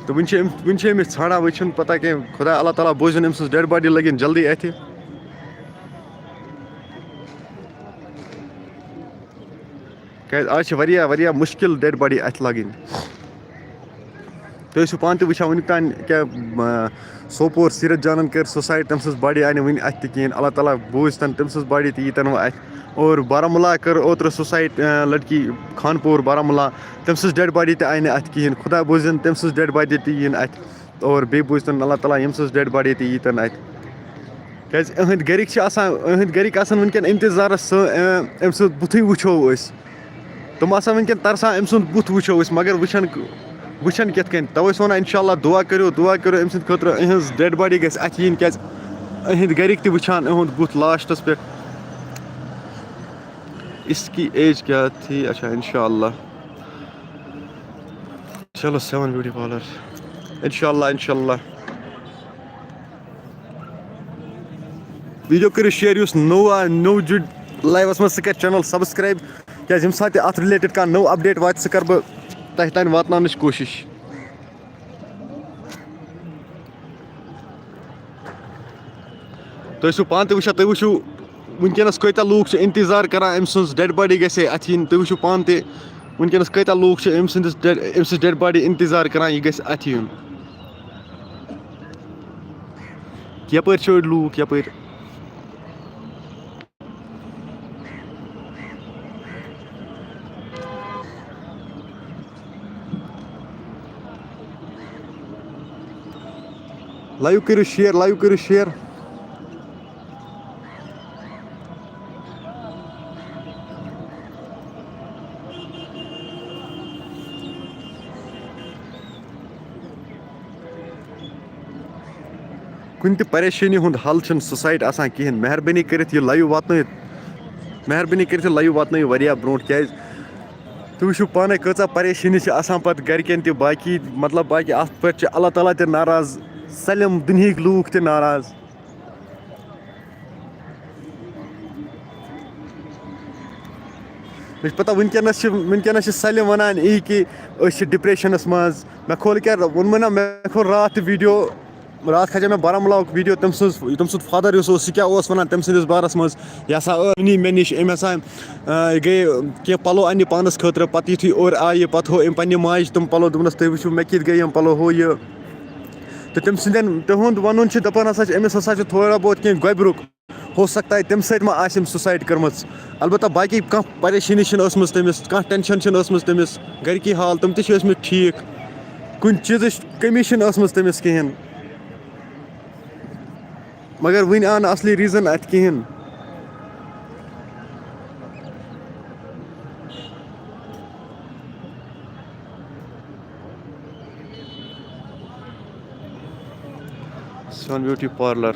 تہٕ وٕنہِ چھِ أمۍ، وٕنہِ چھِ أمِس ژھانٛڈان، وٕنہِ چھُنہٕ پَتہ کینٛہہ۔ خۄدا اللہ تعالیٰ بوٗزِن أمۍ سٕنٛز ڈیڈ باڈی لَگِن جلدی اَتھِ۔ کیٛازِ آز چھِ واریاہ، واریاہ مُشکِل ڈیڈ باڈی اَتھِ لَگٕنۍ۔ تُہۍ ٲسِو پانہٕ تہِ وٕچھان وٕنیُک تام کیٛاہ، آ، سوپور سیٖرت جانَن کٔر سُسایِڈ، تٔمۍ سٕنٛز باڈی آیہِ نہٕ وٕنہِ اَتھِ تہِ کِہیٖنۍ۔ اللہ تعالیٰ بوٗزتَن تٔمۍ سٕنٛز باڈی تہِ ییٖتَن وۄنۍ اَتھِ۔ اور بارہمولہ کٔر اوترٕ سُسایِڈ، آ، لٔڑکی خانپوٗر بارہمولہ، تٔمۍ سٕنٛز ڈیڈ باڈی تہِ آیہِ نہٕ اَتھِ کِہیٖنۍ۔ خۄدا بوٗزِن تٔمۍ سٕنٛز ڈیڈ باڈی تہِ یِیہِ نہٕ اَتھِ۔ اور بیٚیہِ بوٗزتَن اللہ تعالیٰ ییٚمۍ سٕنٛز ڈیڈ باڈی تہِ ییٖتَن اَتھِ۔ کیٛازِ یِہٕنٛدۍ گَرِکۍ چھِ آسان، یِہٕنٛدۍ گَرِکۍ آسَن وٕنکٮ۪ن اِنتظارَس سۭ-، أمۍ سُنٛد بُتھُے وٕچھو أسۍ۔ تِم آسَن وٕنکٮ۪ن ترسان أمۍ سُنٛد بُتھ وٕچھو أسۍ، مگر وٕچھَن، وٕچھَن کِتھ کٔنۍ؟ تَوَے چھُس وَنان، اِنشاء اللہ دُعا کٔرِو، دُعا کٔرِو أمۍ سٕنٛدِ خٲطرٕ، یِہٕنٛز ڈٮ۪ڈ باڈی گژھِ اَتھِ یِنۍ، کیٛازِ یِہٕنٛدۍ گَرِکۍ تہِ وٕچھان یِہُنٛد بُتھ لاسٹَس پٮ۪ٹھ۔ اس کی ایج کیا تھی؟ اچھا، انشاءاللہ۔ چلو، سیون بیوٹی پارلر۔ انشاءاللہ، انشاءاللہ۔ ویڈیو کٔرِو شیئر، یُس نوٚو آ-، نوٚو جُڑ لایوَس منٛز، سُہ کَرِ چینل سبسکرائب، کیٛازِ ییٚمہِ ساتہٕ تہِ اَتھ رِلیٹڈ کانٛہہ نوٚو اپڈیٹ واتہِ، سُہ کَرٕ بہٕ تۄہہِ تام واتناونٕچ کوٗشِش۔ تُہۍ ٲسِو پانہٕ تہِ وٕچھان، تُہۍ وٕچھِو وٕنکیٚنَس کۭتیٛاہ لوٗکھ چھِ اِنتظار کَران أمۍ سٕنٛز ڈٮ۪ڈ باڈی گژھِ ہے اَتھِ یِنۍ۔ تُہۍ وٕچھِو پانہٕ تہِ وٕنکیٚنَس کۭتیٛاہ لوٗکھ چھِ أمۍ سٕنٛدِس ڈٮ۪ڈ، أمۍ سٕنٛز ڈٮ۪ڈ باڈی اِنتظار کَران، یہِ گژھِ اَتھِ یُن۔ یَپٲرۍ چھِ أڑۍ لوٗکھ، یَپٲرۍ۔ لایِو کٔرِو شِیر، لایِو کٔرِو شِیر۔ کُنہِ تہِ پریشٲنی ہُنٛد حل چھُنہٕ سوسایڈ آسان کِہیٖنۍ۔ مہربٲنی کٔرِتھ یہِ لایِو واتنٲیِو، مہربٲنی کٔرِتھ یہِ لایِو واتنٲیِو واریاہ برونٛٹھ، کیٛازِ تُہۍ وٕچھِو پانَے کۭژاہ پریشٲنی چھِ آسان پَتہٕ گَرِکٮ۪ن تہِ، باقی، مطلب، باقی اَتھ پٮ۪ٹھ چھِ اللہ تعالیٰ تہِ ناراض، سٲلِم دُنہِکۍ لوٗکھ تہِ ناراض۔ مےٚ چھِ پَتہ، وٕنکیٚنَس چھِ، وٕنکیٚنَس چھِ سٲلِم وَنان یی کہِ أسۍ چھِ ڈِپریشَنَس منٛز۔ مےٚ کھول کیٛاہ، ووٚن مےٚ نہ، مےٚ کھول راتھ تہِ ویٖڈیو، راتھ کھاجے مےٚ بارہمولہُک ویٖڈیو، تٔمۍ سٕنٛز، تٔمۍ سُنٛد فادر یُس اوس، سُہ کیٛاہ اوس وَنان تٔمۍ سٕنٛدِس بارَس منٛز۔ یہِ ہسا ٲس نی مےٚ نِش، أمۍ ہسا، آ، یہِ گٔے کینٛہہ پَلو اَننہِ پانَس خٲطرٕ۔ پَتہٕ یُتھُے اورٕ آیہِ، پَتہٕ ہوو أمۍ پنٛنہِ ماجہِ تِم پَلو، دوٚپنَس، "تُہۍ وٕچھِو مےٚ کِتھ گٔے یِم پَلو، ہُہ یہِ۔" تہٕ تٔمۍ سٕنٛدٮ۪ن، تِہُنٛد وَنُن چھُ، دَپان ہسا چھِ، أمِس ہسا چھُ تھوڑا بہت کینٛہہ گۄبرُک۔ ہو سکتا ہے تَمہِ سۭتۍ ما آسہِ أمۍ سوسایڈ کٔرمٕژ۔ البتہ باقی کانٛہہ پریشٲنی چھِنہٕ ٲسمٕژ تٔمِس، کانٛہہ ٹٮ۪نشَن چھِنہٕ ٲسمٕژ تٔمِس، گَرِکی حال تِم تہِ چھِ ٲسمٕتۍ ٹھیٖک، کُنہِ چیٖزٕچ کٔمی چھِنہٕ ٲسمٕژ تٔمِس کِہیٖنۍ۔ مگر وٕنہِ آو نہٕ اَصلی ریٖزَن اَتھ کِہیٖنۍ۔ سون beauty parlour,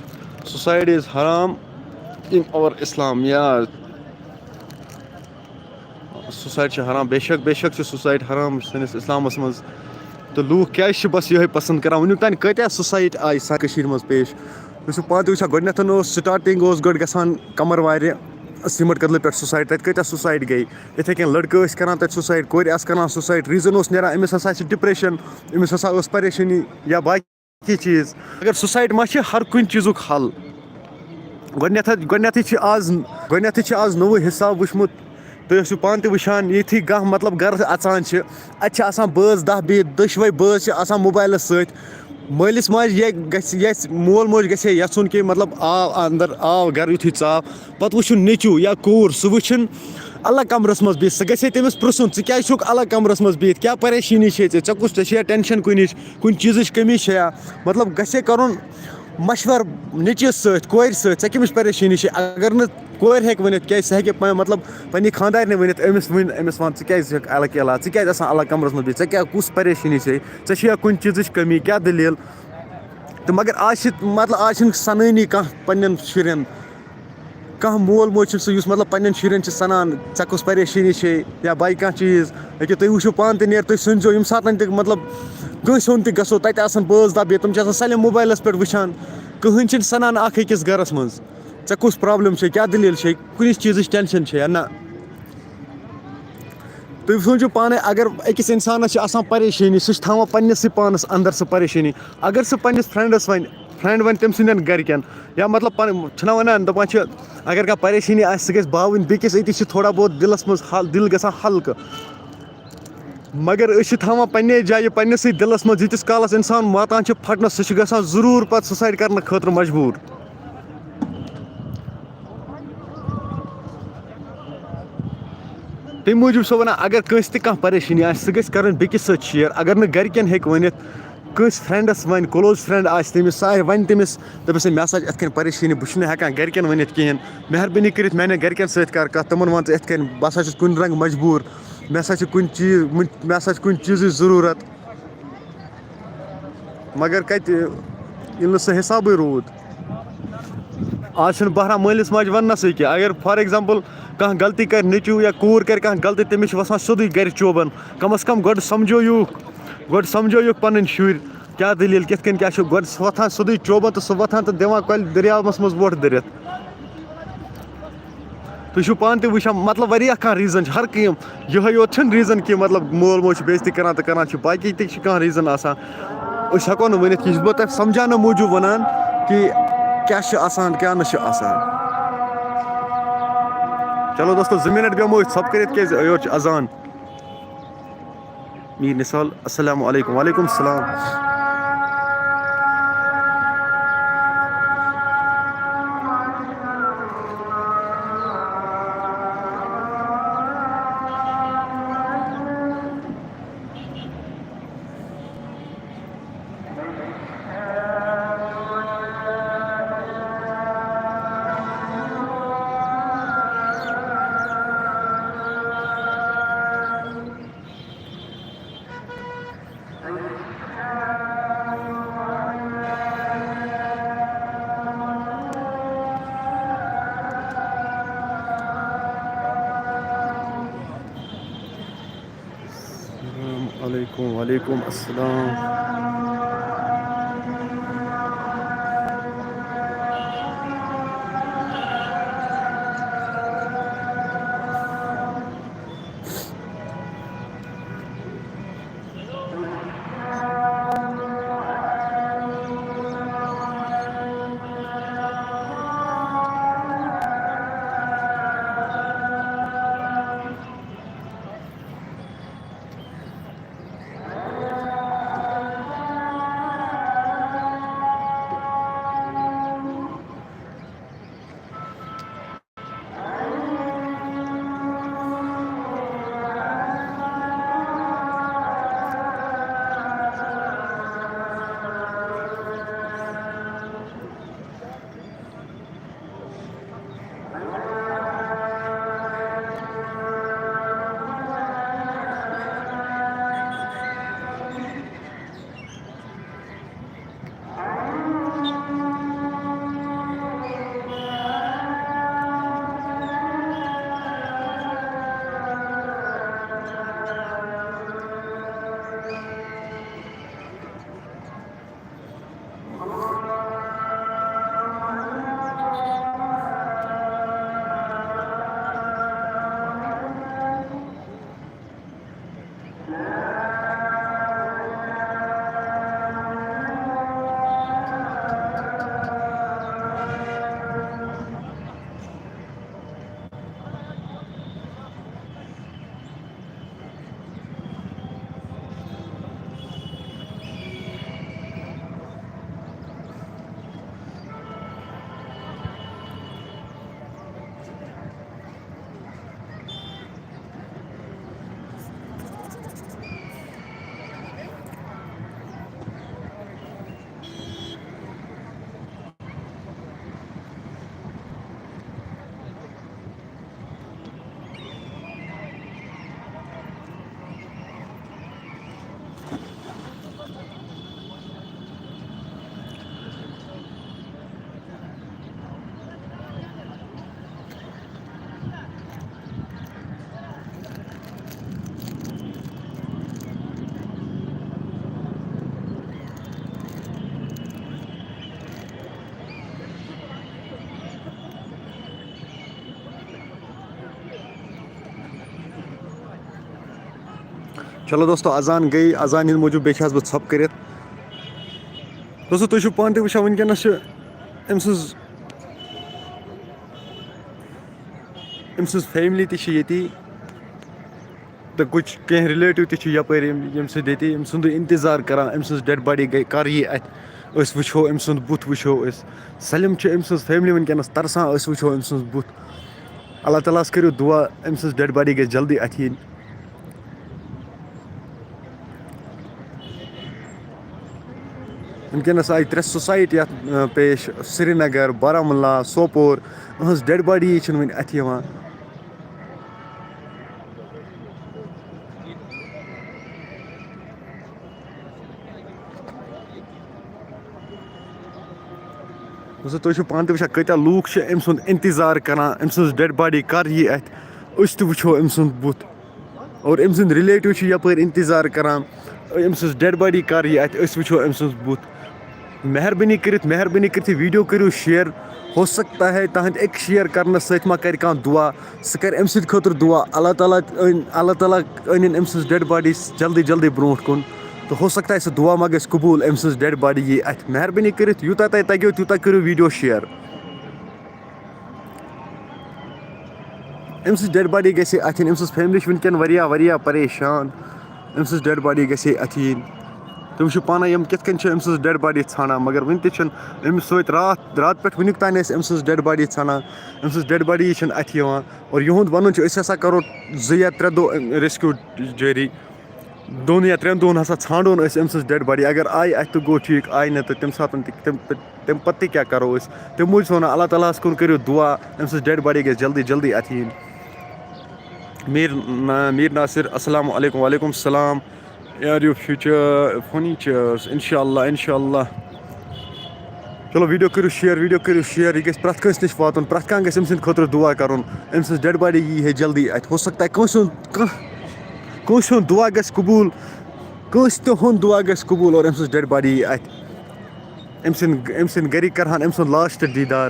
suicide is haram in our Islam، یا suicide چھِ حرام، بے شک، بے شک چھِ suicide حرام سٲنِس اِسلامَس منٛز۔ تہٕ لوٗکھ کیٛازِ چھِ بَس یِہوٚے پَسنٛد کَران؟ وٕنیُک تام کۭتیٛاہ suicide آیہِ سا کٔشیٖرِ منٛز پیش؟ تُہۍ چھِو پانہٕ تہِ وٕچھان، گۄڈٕنٮ۪تھ اوس starting اوس گۄڈٕ گژھان کَمَر وارِ سیٖمَٹ کدلہٕ پٮ۪ٹھ suicide، تَتہِ کۭتیٛاہ suicide گٔے۔ یِتھَے کٔنۍ لٔڑکہٕ ٲسۍ کَران تَتہِ suicide، کورِ آسہٕ کَران suicide، reason اوس نیران أمِس ہسا چھِ depression، أمِس ہسا ٲس پریشٲنی یا باقی چیٖز۔ مگر suicide ما چھِ ہر کُنہِ چیٖزُک حل؟ گۄڈٕنٮ۪تھ، گۄڈٕنٮ۪تھٕے چھِ آز، گۄڈٕنٮ۪تھٕے چھِ آز نوٚوُے حِساب وٕچھمُت۔ تُہۍ ٲسِو پانہٕ تہِ وٕچھان، ییٚتھی گاہ، مطلب، گَرٕ اَژان چھِ، اَتہِ چھِ آسان بٲژ دَہ بِہِتھ، دۄشوَے بٲژ چھِ آسان موبایلَس سۭتۍ۔ مٲلِس ماجہِ یہِ گژھِ، یَژھِ، مول موج گژھِ ہے یَژھُن کہِ، مطلب، آو اَندَر، آو گَرٕ یُتھُے ژاو، پَتہٕ وٕچھُن نیٚچوٗ یا کوٗر، سُہ وٕچھُن الگ کَمرَس منٛز بِہِتھ، سُہ گژھِ ہے تٔمِس پرٛژھُن، "ژٕ کیٛازِ چھُکھ الگ کَمرَس منٛز بِہِتھ؟ کیٛاہ پریشٲنی چھے ژےٚ؟ ژےٚ کُس، ژےٚ چھُیا ٹٮ۪نشَن کُنِچ؟" کُنہِ چیٖزٕچ کٔمی چھےٚ یا، مطلب، گژھِ ہے کَرُن مَشوَرٕ نیٚچوِس سۭتۍ، کورِ سۭتۍ، ژےٚ کٔمِچ پریشٲنی چھے؟ اگر نہٕ کورِ ہیٚکہِ ؤنِتھ، کیٛازِ سۄ ہیٚکہِ پَنٕنۍ، مطلب، پنٛنہِ خانٛدارنہِ ؤنِتھ، أمِس ؤنۍ، أمِس وَن، "ژٕ کیٛازِ چھَکھ الگ، ژٕ کیٛازِ آسان الگ کَمرَس منٛز بِہِتھ؟ ژےٚ کیٛاہ، کُس پریشٲنی چھے؟ ژےٚ چھےٚ یا کُنہِ چیٖزٕچ کٔمی؟ کیٛاہ دٔلیٖل؟" تہٕ مگر آز چھِ، مطلب، آز چھِنہٕ سَنٲنی کانٛہہ پنٛنٮ۪ن شُرٮ۪ن۔ کانٛہہ مول موج چھُنہٕ سُہ، یُس، مطلب، پنٛنٮ۪ن شُرٮ۪ن چھِ سَنان، "ژےٚ کُس پریشٲنی چھے؟" یا باقٕے کانٛہہ چیٖز۔ ییٚکیٛاہ تُہۍ وٕچھِو پانہٕ تہِ، نیرِ تُہۍ سُنٛدزیو، ییٚمہِ ساتَن تہِ، مطلب، کٲنٛسہِ ہُنٛد تہِ گژھو، تَتہِ آسَن بٲژ دَہ بِہِتھ، تِم چھِ آسان سٲلِم موبایلَس پٮ۪ٹھ وٕچھان۔ کٕہٕنۍ چھِنہٕ سَنان اَکھ أکِس گَرَس منٛز، "ژےٚ کُس problem چھے، کیٛاہ دٔلیٖل چھے، کُنِچ چیٖزٕچ ٹٮ۪نشَن چھے یا نہ؟" تُہۍ سوٗنٛچِو پانَے، اگر أکِس اِنسانَس چھِ آسان پریشٲنی، سُہ چھِ تھاوان پنٛنِسٕے پانَس اَندَر سُہ پریشٲنی۔ اگر سُہ پنٛنِس فرٛٮ۪نٛڈَس وَنہِ، فرٛٮ۪نٛڈ وَنہِ تٔمۍ سٕنٛدٮ۪ن گَرِکٮ۪ن، یا، مطلب، پَنٕنۍ چھِنہ وَنان، دَپان چھِ، اگر کانٛہہ پریشٲنی آسہِ، سُہ گژھِ باوٕنۍ بیٚکِس، أتی چھِ تھوڑا بہت دِلَس منٛز ہل-، دِل گژھان ہلکہٕ۔ مگر أسۍ چھِ تھاوان پنٛنے جایہِ، پنٛنِسٕے دِلَس منٛز، ییٖتِس کالَس اِنسان واتان چھِ پھٹنَس، سُہ چھِ گژھان ضروٗر پَتہٕ suicide کَرنہٕ خٲطرٕ مجبوٗر۔ تَمہِ موٗجوٗب چھُسو وَنان، اگر کٲنٛسہِ تہِ کانٛہہ پریشٲنی آسہِ، سُہ گژھِ کَرٕنۍ بیٚکِس سۭتۍ share۔ اگر نہٕ گَرِکٮ۪ن ہیٚکہِ ؤنِتھ، کٲنٛسہِ فرٛٮ۪نٛڈَس وَنہِ، کٕلوز فرٛٮ۪نٛڈ آسہِ تٔمِس، سُہ آسہِ، وَنہِ تٔمِس، دَپٮ۪س ہے، مےٚ ہسا چھِ یِتھ کٔنۍ پریشٲنی، بہٕ چھُس نہٕ ہٮ۪کان گَرِکٮ۪ن ؤنِتھ کِہیٖنۍ، مہربٲنی کٔرِتھ میٛانٮ۪ن گَرِکٮ۪ن سۭتۍ کَر کَتھ، تِمَن وَن ژٕ یِتھ کٔنۍ، بہٕ ہسا چھُس کُنہِ رنٛگہٕ مجبوٗر، مےٚ ہسا چھِ کُنہِ چیٖز، مےٚ ہسا چھِ کُنہِ چیٖزٕچ ضروٗرت۔ مگر کَتہِ، ییٚلہِ نہٕ سُہ حِسابٕے روٗد۔ آز چھُنہٕ بہران مٲلِس ماجہِ وَننَسٕے کینٛہہ۔ اگر فار ایگزامپٕل کانٛہہ غلطی کَرِ، نیٚچوٗ یا کوٗر کَرِ کانٛہہ غلطی، تٔمِس چھِ وَسان سیوٚدُے گَرِ چوبَن۔ کَم از کَم گۄڈٕ سَمجھٲیوٗکھ، گۄڈٕ سَمجھٲیوٗکھ پَنٕنۍ شُرۍ، کیٛاہ دٔلیٖل، کِتھ کٔنۍ کیٛاہ چھُ۔ گۄڈٕ سُہ وۄتھان سیوٚدُے چوبَن تہٕ سُہ وۄتھان تہٕ دِوان کۄلہِ دٔریاوَس منٛز وۄٹھ دٔرِتھ۔ تُہۍ چھِو پانہٕ تہِ وٕچھان، مطلب، واریاہ کانٛہہ ریٖزَن چھِ، ہر کینٛہہ، یِہوٚے یوت چھِنہٕ ریٖزَن کہِ، مطلب، مول موج چھِ بے عزتی کَران تہٕ کَران چھِ، باقٕے تہِ چھِ کانٛہہ ریٖزَن آسان۔ أسۍ ہٮ۪کو نہٕ ؤنِتھ کہِ یہِ چھُس بہٕ تۄہہِ سَمجھاونہٕ موٗجوٗب وَنان کہِ کیٛاہ چھِ آسان، کیٛاہ نہٕ چھِ آسان۔ چلو دوستو، زٕ مِنَٹ بیٚہمو أسۍ ژھۄپہٕ کٔرِتھ، کیٛازِ یورٕ چھِ اذان۔ میٖر نثال، السلام علیکم۔ وعلیکم السلام۔ السلام علیکم۔ وعلیکم السلام۔ چلو دوستو، اذان گٔے، اذان ہِنٛدۍ موٗجوٗب بیٚیہِ چھِ حظ بہٕ ژھۄپہٕ کٔرِتھ۔ دوستو، تُہۍ چھِو پانہٕ تہِ وٕچھان، وٕنکیٚنَس چھِ أمۍ سٕنٛز، أمۍ سٕنٛز فیملی تہِ چھِ ییٚتی۔ تہٕ کُچھ کینٛہہ رِلیٹِو تہِ چھِ یَپٲرۍ یِم، ییٚمہِ سۭتۍ ییٚتہِ أمۍ سُنٛدُے اِنتظار کَران، أمۍ سٕنٛز ڈٮ۪ڈ باڈی گٔے، کَر یی اَتھِ، أسۍ وٕچھو أمۍ سُنٛد بُتھ، وٕچھو أسۍ۔ سٲلِم چھِ أمۍ سٕنٛز فیملی وٕنکیٚنَس تَرسان، أسۍ وٕچھو أمۍ سٕنٛز بُتھ۔ اللہ تعالیٰ ہَس کٔرِو دُعا، أمۍ سٕنٛز ڈٮ۪ڈ باڈی گژھِ جلدی اَتھِ یِنۍ۔ وٕنکیٚنَس آیہِ ترٛےٚ سوسایٹی یَتھ، آ، پیش، سرینگر، بارہمولہ، سوپور۔ یِہٕنٛز ڈیڈ باڈی چھِنہٕ وٕنہِ اَتھِ یِوان۔ دوستو، تُہۍ چھِو پانہٕ تہِ وٕچھان، کۭتیٛاہ لوٗکھ چھِ أمۍ سُنٛد اِنتظار کَران، أمۍ سٕنٛز ڈیڈ باڈی کَر یی اَتھِ، أسۍ تہِ وٕچھو أمۍ سُنٛد بُتھ۔ اور أمۍ سٕنٛدۍ رِلیٹِو چھِ یَپٲرۍ اِنتظار کَران، أمۍ سٕنٛز ڈیڈ باڈی کَر یی اَتھِ، أسۍ وٕچھو أمۍ سٕنٛز بُتھ۔ مہربٲنی کٔرِتھ، مہربٲنی کٔرِتھ یہِ ویٖڈیو کٔرِو شِیَر۔ ہو سکتا ہے تُہٕنٛدِ أکۍ شِیَر کَرنہٕ سۭتۍ ما کَرِ کانٛہہ دُعا، سُہ کَرِ أمۍ سٕنٛدِ خٲطرٕ دُعا۔ اللہ تعالیٰ، اللہ تعالیٰ أنِن أمۍ سٕنٛز ڈیڈ باڈی جلدی جلدی برونٛٹھ کُن۔ تہٕ ہو سکتا ہے سُہ دُعا ما گژھِ قبوٗل، أمۍ سٕنٛز ڈیڈ باڈی یی اَتھِ۔ مہربٲنی کٔرِتھ یوٗتاہ تۄہہِ تَگیو تیوٗتاہ کٔرِو ویٖڈیو شِیَر۔ أمۍ سٕنٛز ڈیڈ باڈی گژھِ ہے اَتھِ یِنۍ۔ أمۍ سٕنٛز فیملی چھِ وٕنکٮ۪ن واریاہ، واریاہ پریشان۔ أمۍ سٕنٛز ڈیڈ باڈی گژھِ ہے اَتھِ یِنۍ۔ تُہۍ وٕچھِو پانَے یِم کِتھ کٔنۍ چھِ أمۍ سٕنٛز ڈیڈ باڈی ژھانڈان، مگر وٕنہِ تہِ چھِنہٕ أمِس سۭتۍ راتھ، راتہٕ پٮ۪ٹھ وٕنیُک تام ٲسۍ أمۍ سٕنٛز ڈیڈ باڈی ژھانڈان۔ أمۍ سٕنٛز ڈیڈ باڈی چھِنہٕ اَتھِ یِوان۔ اور یِہُنٛد وَنُن چھُ، أسۍ ہسا کَرو زٕ یا ترٛےٚ دۄہ ریسکیوٗ جٲری۔ دۄن یا ترٛٮ۪ن دۄہَن ہسا ژھانڈون أسۍ أمۍ سٕنٛز ڈیڈ باڈی۔ اگر آیہِ اَتھِ تہٕ گوٚو ٹھیٖک، آیہِ نہٕ تہٕ تَمہِ ساتہٕ تہِ، تَمہِ، تَمہِ پَتہٕ تہِ کیٛاہ کَرو أسۍ؟ تَمہِ موٗجوٗب چھِ وَنان، اللہ تعالیٰ ہَس کُن کٔرِو دُعا، أمۍ سٕنٛز ڈیڈ باڈی گژھِ جلدی جلدی اَتھِ یِنۍ۔ میٖر نا-، میٖر ناصر، السلام علیکم۔ وعلیکم السلام۔ یار، یو فیوچر فنی چیئرس، انشاءاللہ، انشاءاللہ۔ چلو، ویٖڈیو کٔرِو شِیَر، ویٖڈیو کٔرِو شِیَر۔ یہِ گژھِ پرٛٮ۪تھ کٲنٛسہِ نِش واتُن، پرٛٮ۪تھ کانٛہہ گژھِ أمۍ سٕنٛدِ خٲطرٕ دُعا کَرُن، أمۍ سٕنٛز ڈیڈ باڈی یی ہے جلدی اَتھِ۔ ہو سکتا ہے کٲنٛسہِ ہُنٛد، کانٛہہ، کٲنٛسہِ ہُنٛد دُعا گژھِ قبوٗل، کٲنٛسہِ تہِ ہُنٛد دُعا گژھِ قبوٗل اور أمۍ سٕنٛز ڈیڈ باڈی یی اَتھِ۔ أمۍ سٕنٛدۍ، أمۍ سٕنٛدۍ گَرِکۍ کَرٕہَن أمۍ سُنٛد لاسٹ دیٖدار۔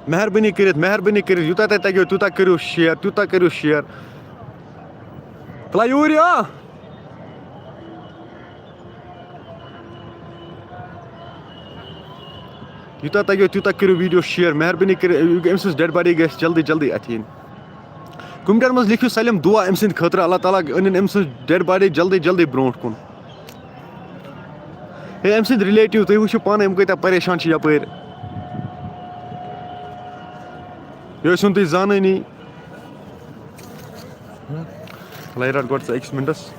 مہربٲنی کٔرِتھ، مہربٲنی کٔرِتھ، یوٗتاہ تۄہہِ تَگیو، تیوٗتاہ کٔرِو شِیَر، تیوٗتاہ کٔرِو شِیَر۔ تُلہ یوٗرۍ یہِ۔ یوٗتاہ تَگیو، تیوٗتاہ کٔرِو ویٖڈیو شِیَر۔ مہربٲنی کٔرِتھ، أمۍ سٕنٛز ڈیڈ باڈی گژھِ جلدی جلدی اَتھِ یِنۍ۔ کمنٹن منٛز لیکھِو سٲلِم دُعا أمۍ سٕنٛدِ خٲطرٕ، اللہ تعالیٰ أنِن أمۍ سٕنٛز ڈیڈ باڈی جلدی جلدی برونٛٹھ کُن۔ ہے، أمۍ سٕنٛدۍ رِلیٹِو، تُہۍ وٕچھِو پانہٕ، یِم کۭتیٛاہ پریشان چھِ یَپٲرۍ۔ یہِ ٲسِو نہٕ تُہۍ زانٲنی۔ لَے رَٹ گۄڈٕ ژٕ أکِس مِنٹَس۔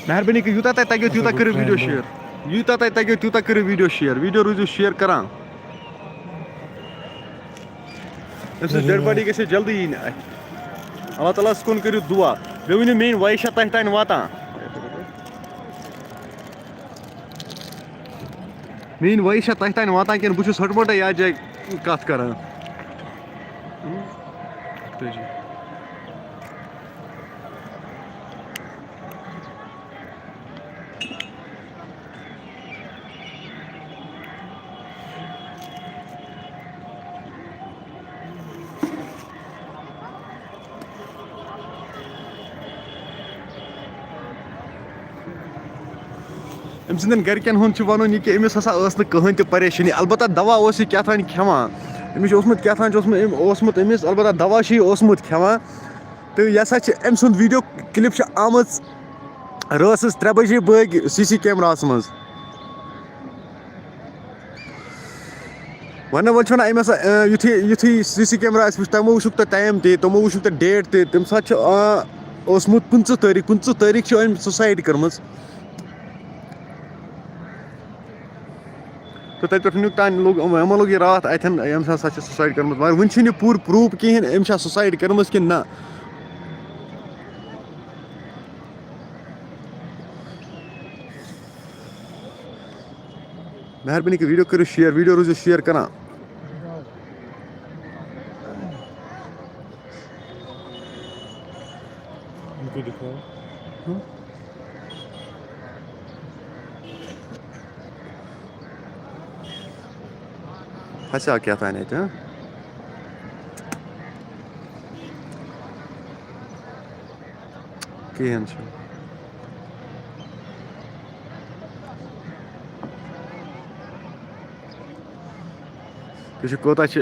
مہربٲنی کٔرِتھ، یوٗتاہ تۄہہِ تَگیو، تیوٗتاہ کٔرِو ویٖڈیو شِیَر۔ یوٗتاہ تۄہہِ تَگیو، تیوٗتاہ کٔرِو ویٖڈیو شِیَر۔ ویٖڈیو روٗزِو شِیَر کَران۔ أمۍ سٕنٛز ڈیڈ باڈی گژھِ جلدی یِنۍ اَتھِ۔ اللہ تعالیٰ ہَس کُن کٔرِو دُعا۔ بیٚیہِ ؤنِو، میٛٲنۍ وایِس چھا تۄہہِ تام واتان؟ میٛٲنۍ وایِس چھا تۄہہِ تام واتان کِنہٕ بہٕ چھُس ژھۄٹہٕ موٹے یَتھ جایہِ کَتھ کَران؟ أمۍ سٕنٛدٮ۪ن گَرِکٮ۪ن ہُنٛد چھُ وَنُن یہِ کہِ أمِس ہسا ٲس نہٕ کٕہٕنۍ تہِ پریشٲنی، البتہ دوا اوس یہِ کیٛاہ تام کھٮ۪وان۔ أمِس چھُ اوسمُت کیٛاہ تام چھُ اوسمُت، أمۍ اوسمُت أمِس، البتہ دوا چھُ یہِ اوسمُت کھٮ۪وان۔ تہٕ یہِ ہسا چھِ أمۍ سُنٛد ویٖڈیو کِلِپ چھِ آمٕژ رٲژ ہٕنٛز ترٛےٚ بجے بٲگۍ سی سی کیمراہَس منٛز۔ وَنہٕ وٲلۍ چھِ وَنان، أمۍ ہسا، اَ، یُتھُے، یُتھُے سی سی کیمرا آسہِ وٕچھ، تِمو وٕچھُکھ تہٕ ٹایم تہِ، تِمو وٕچھُکھ تہٕ ڈیٹ تہِ۔ تَمہِ ساتہٕ چھُ، آ، اوسمُت پٕنٛژٕہ تٲریٖخ، پٕنٛژٕہ تٲریٖخ چھِ أمۍ سُسایِڈ کٔرمٕژ۔ تہٕ تَتہِ پٮ۪ٹھ وٕنیُک تام لوٚگ یِمو، یِمو لوٚگ یہِ راتھ اَتھٮ۪ن، أمۍ ہسا چھِ سُسایِڈ کٔرمٕژ، مگر وٕنہِ چھِنہٕ یہِ پوٗرٕ پرٛوٗف کِہیٖنۍ، أمۍ چھا سُسایِڈ کٔرمٕژ کِنہٕ نہ۔ مہربٲنی کٔرِتھ ویٖڈیو کٔرِو شِیَر، ویٖڈیو روٗزِو شِیَر کَران۔ پھسیو کیٛاہ تام اَتہِ، ہہ؟ کِہیٖنۍ چھُنہٕ۔ یہِ چھُ کوٗتاہ چھِ،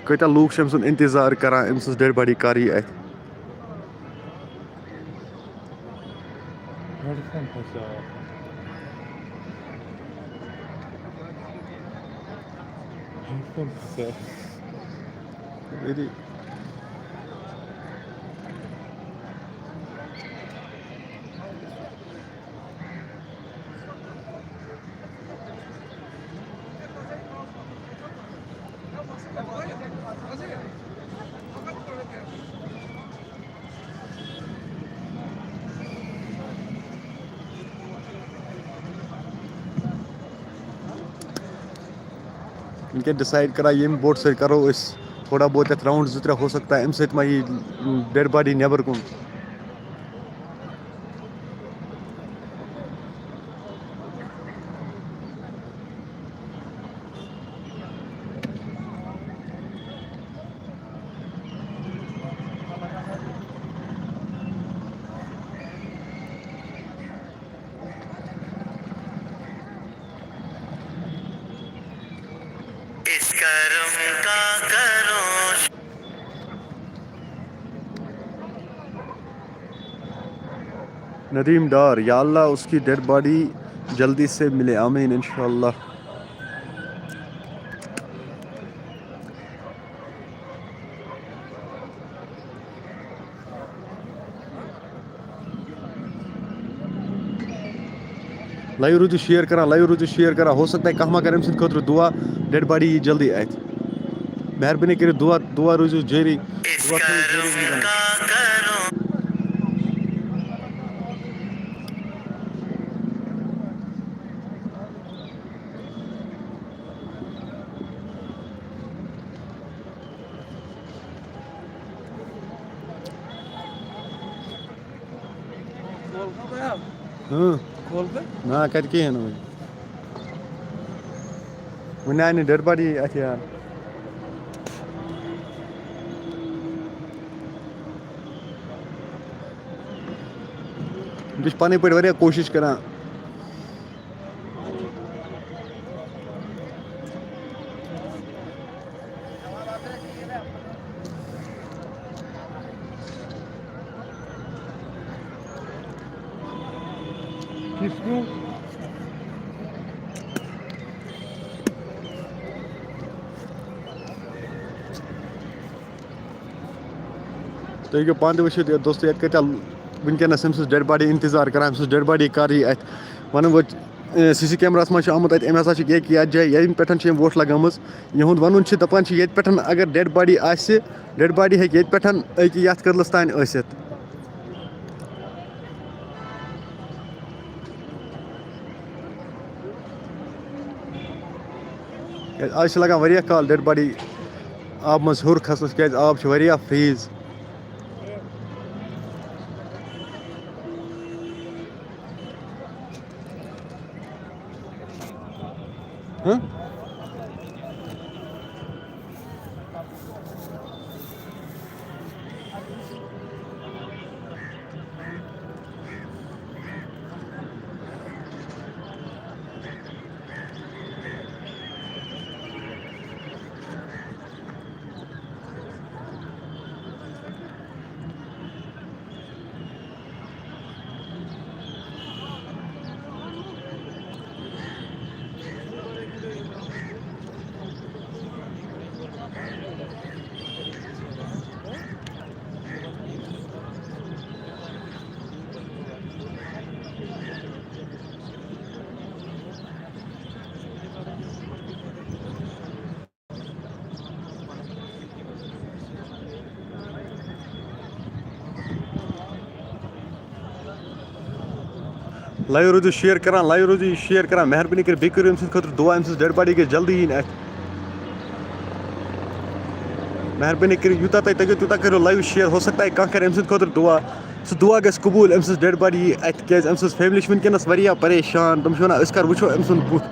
کۭتیٛاہ لوٗکھ چھِ أمۍ سُنٛد اِنتظار کَران، أمۍ سٕنٛز ڈٮ۪ڈ باڈی کَر یی اَتھِ۔ ہیڈ فون پھسیو۔ ہیڈ فون پھسیو۔ ییٚتی۔ وٕنکٮ۪ن ڈِسایڈ کران ییٚمہِ بوٹہٕ سۭتۍ کرو أسۍ تھوڑا بہت یَتھ راوُنٛڈ زٕ ترٛےٚ، ہو سکتا ہے اَمہِ سۭتۍ ما یی ڈیڈ باڈی نٮ۪بر کُن۔ اس کرم کا کرو۔ ندیم ڈار، یا اللہ اس کی ڈیڈ باڈی جلدی سے ملے، آمین انشاءاللہ۔ لایو روٗزِو شیئر کران، لایو روٗزِو شیئر کران۔ ہو سکتا ہے کانٛہہ ما کرِ أمۍ سٕنٛدِ خٲطرٕ دُعا، ڈیڈ باڈی یی جلدی اَتھِ۔ مہربٲنی کٔرِتھ دُعا، دُعا روٗزِو جٲری۔ دُعا تھٲیِو جٲری۔ اۭں۔ کھول تہٕ۔ نہ، کَتہِ کِہیٖنۍ نہٕ وٕنہِ۔ وٕنہِ آیہِ نہٕ ڈیڈ باڈی اَتھِ یار۔ بہٕ چھُس پَنٕنۍ پٲٹھۍ واریاہ کوٗشِش کران۔ کِس کیوں؟ تُہۍ ہیٚکِو پانہٕ تہِ وٕچھِتھ، یہِ دوستو، یَتھ کۭتیٛاہ وٕنکیٚنَس أمۍ سٕنٛز ڈیڈ باڈی اِنتظار کران، أمۍ سٕنٛز ڈیڈ باڈی کر یی اَتھِ۔ وَنان وٲتۍ، اے، سی سی کیمراہَس منٛز چھُ آمُت اَتہِ، أمۍ ہسا چھِ ییٚکہِ یَتھ جایہِ، ییٚمہِ پٮ۪ٹھ چھِ یِم ووٹ لگٲمٕژ۔ یِہُنٛد وَنُن چھُ، دَپان چھِ، ییٚتہِ پٮ۪ٹھ اگر ڈیڈ باڈی آسہِ، ڈیڈ باڈی ہیٚکہِ ییٚتہِ پٮ۪ٹھ أکہِ یَتھ کٔدلَس تام ٲسِتھ۔ کیٛازِ آز چھِ لگان واریاہ کال ڈیڈ باڈی آبہٕ منٛز ہیوٚر کھسنَس، کیٛازِ آب چھُ واریاہ فریٖز۔ ہہ؟ لایو روٗزِو شیئر کران، لایو روٗزِو یہِ شیئر کران۔ مہربٲنی کٔرِتھ بیٚیہِ کٔرِو أمۍ سٕنٛدِ خٲطرٕ دُعا، أمۍ سٕنٛز ڈیڈ باڈی گژھِ جلدی یِنۍ اَتھِ۔ مہربٲنی کٔرِتھ یوٗتاہ تۄہہِ تَگیو تیوٗتاہ کٔرِو لایو شیئر، ہو سکتا ہے کانٛہہ کَرِ أمۍ سٕنٛدِ خٲطرٕ دُعا، سُہ دُعا گژھِ قبوٗل، أمۍ سٕنٛز ڈیڈ باڈی یی اَتھِ، کیٛازِ أمۍ سٕنٛز فیملی چھِ وٕنکیٚنَس واریاہ پریشان، تِم چھِ وَنان أسۍ کَر وٕچھو أمۍ سُنٛد بُتھ۔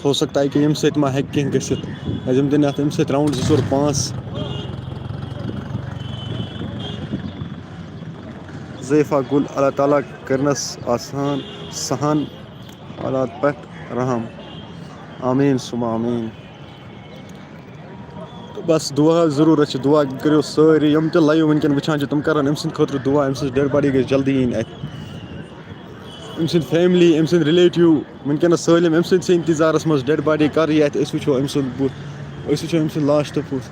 ہو سکتا ہے کہ ییٚمہِ سۭتۍ ما ہیٚکہِ کینٛہہ گٔژھِتھ۔ اَسہِ یِم دِن اَتھ اَمہِ سۭتۍ راؤنڈ زٕ ژور پانٛژھ۔ ضعیفہ گُل، اللہ تعالیٰ کٔرنَس آسان سہن حالات پٮ۪ٹھ رحم۔ آمین ثم آمین۔ بس دعا ضروٗرت چھِ، دعا کٔرِو سٲری، یِم تہِ live وٕنکٮ۪ن وٕچھان چھِ، تِم کَرَن أمۍ سٕنٛدِ خٲطرٕ دعا، أمۍ سٕنٛز dead body گژھِ جلدی یِنۍ اَتھِ۔ أمۍ سٕنٛدۍ family، أمۍ سٕنٛدۍ relative، وٕنکٮ۪نَس سٲلِم أمۍ سٕنٛدۍ سٕے انتظارَس منٛز، dead body کَر یی اَتھِ، أسۍ وٕچھو أمۍ سُنٛد بُتھ، أسۍ وٕچھو أمۍ سُنٛد last بُتھ۔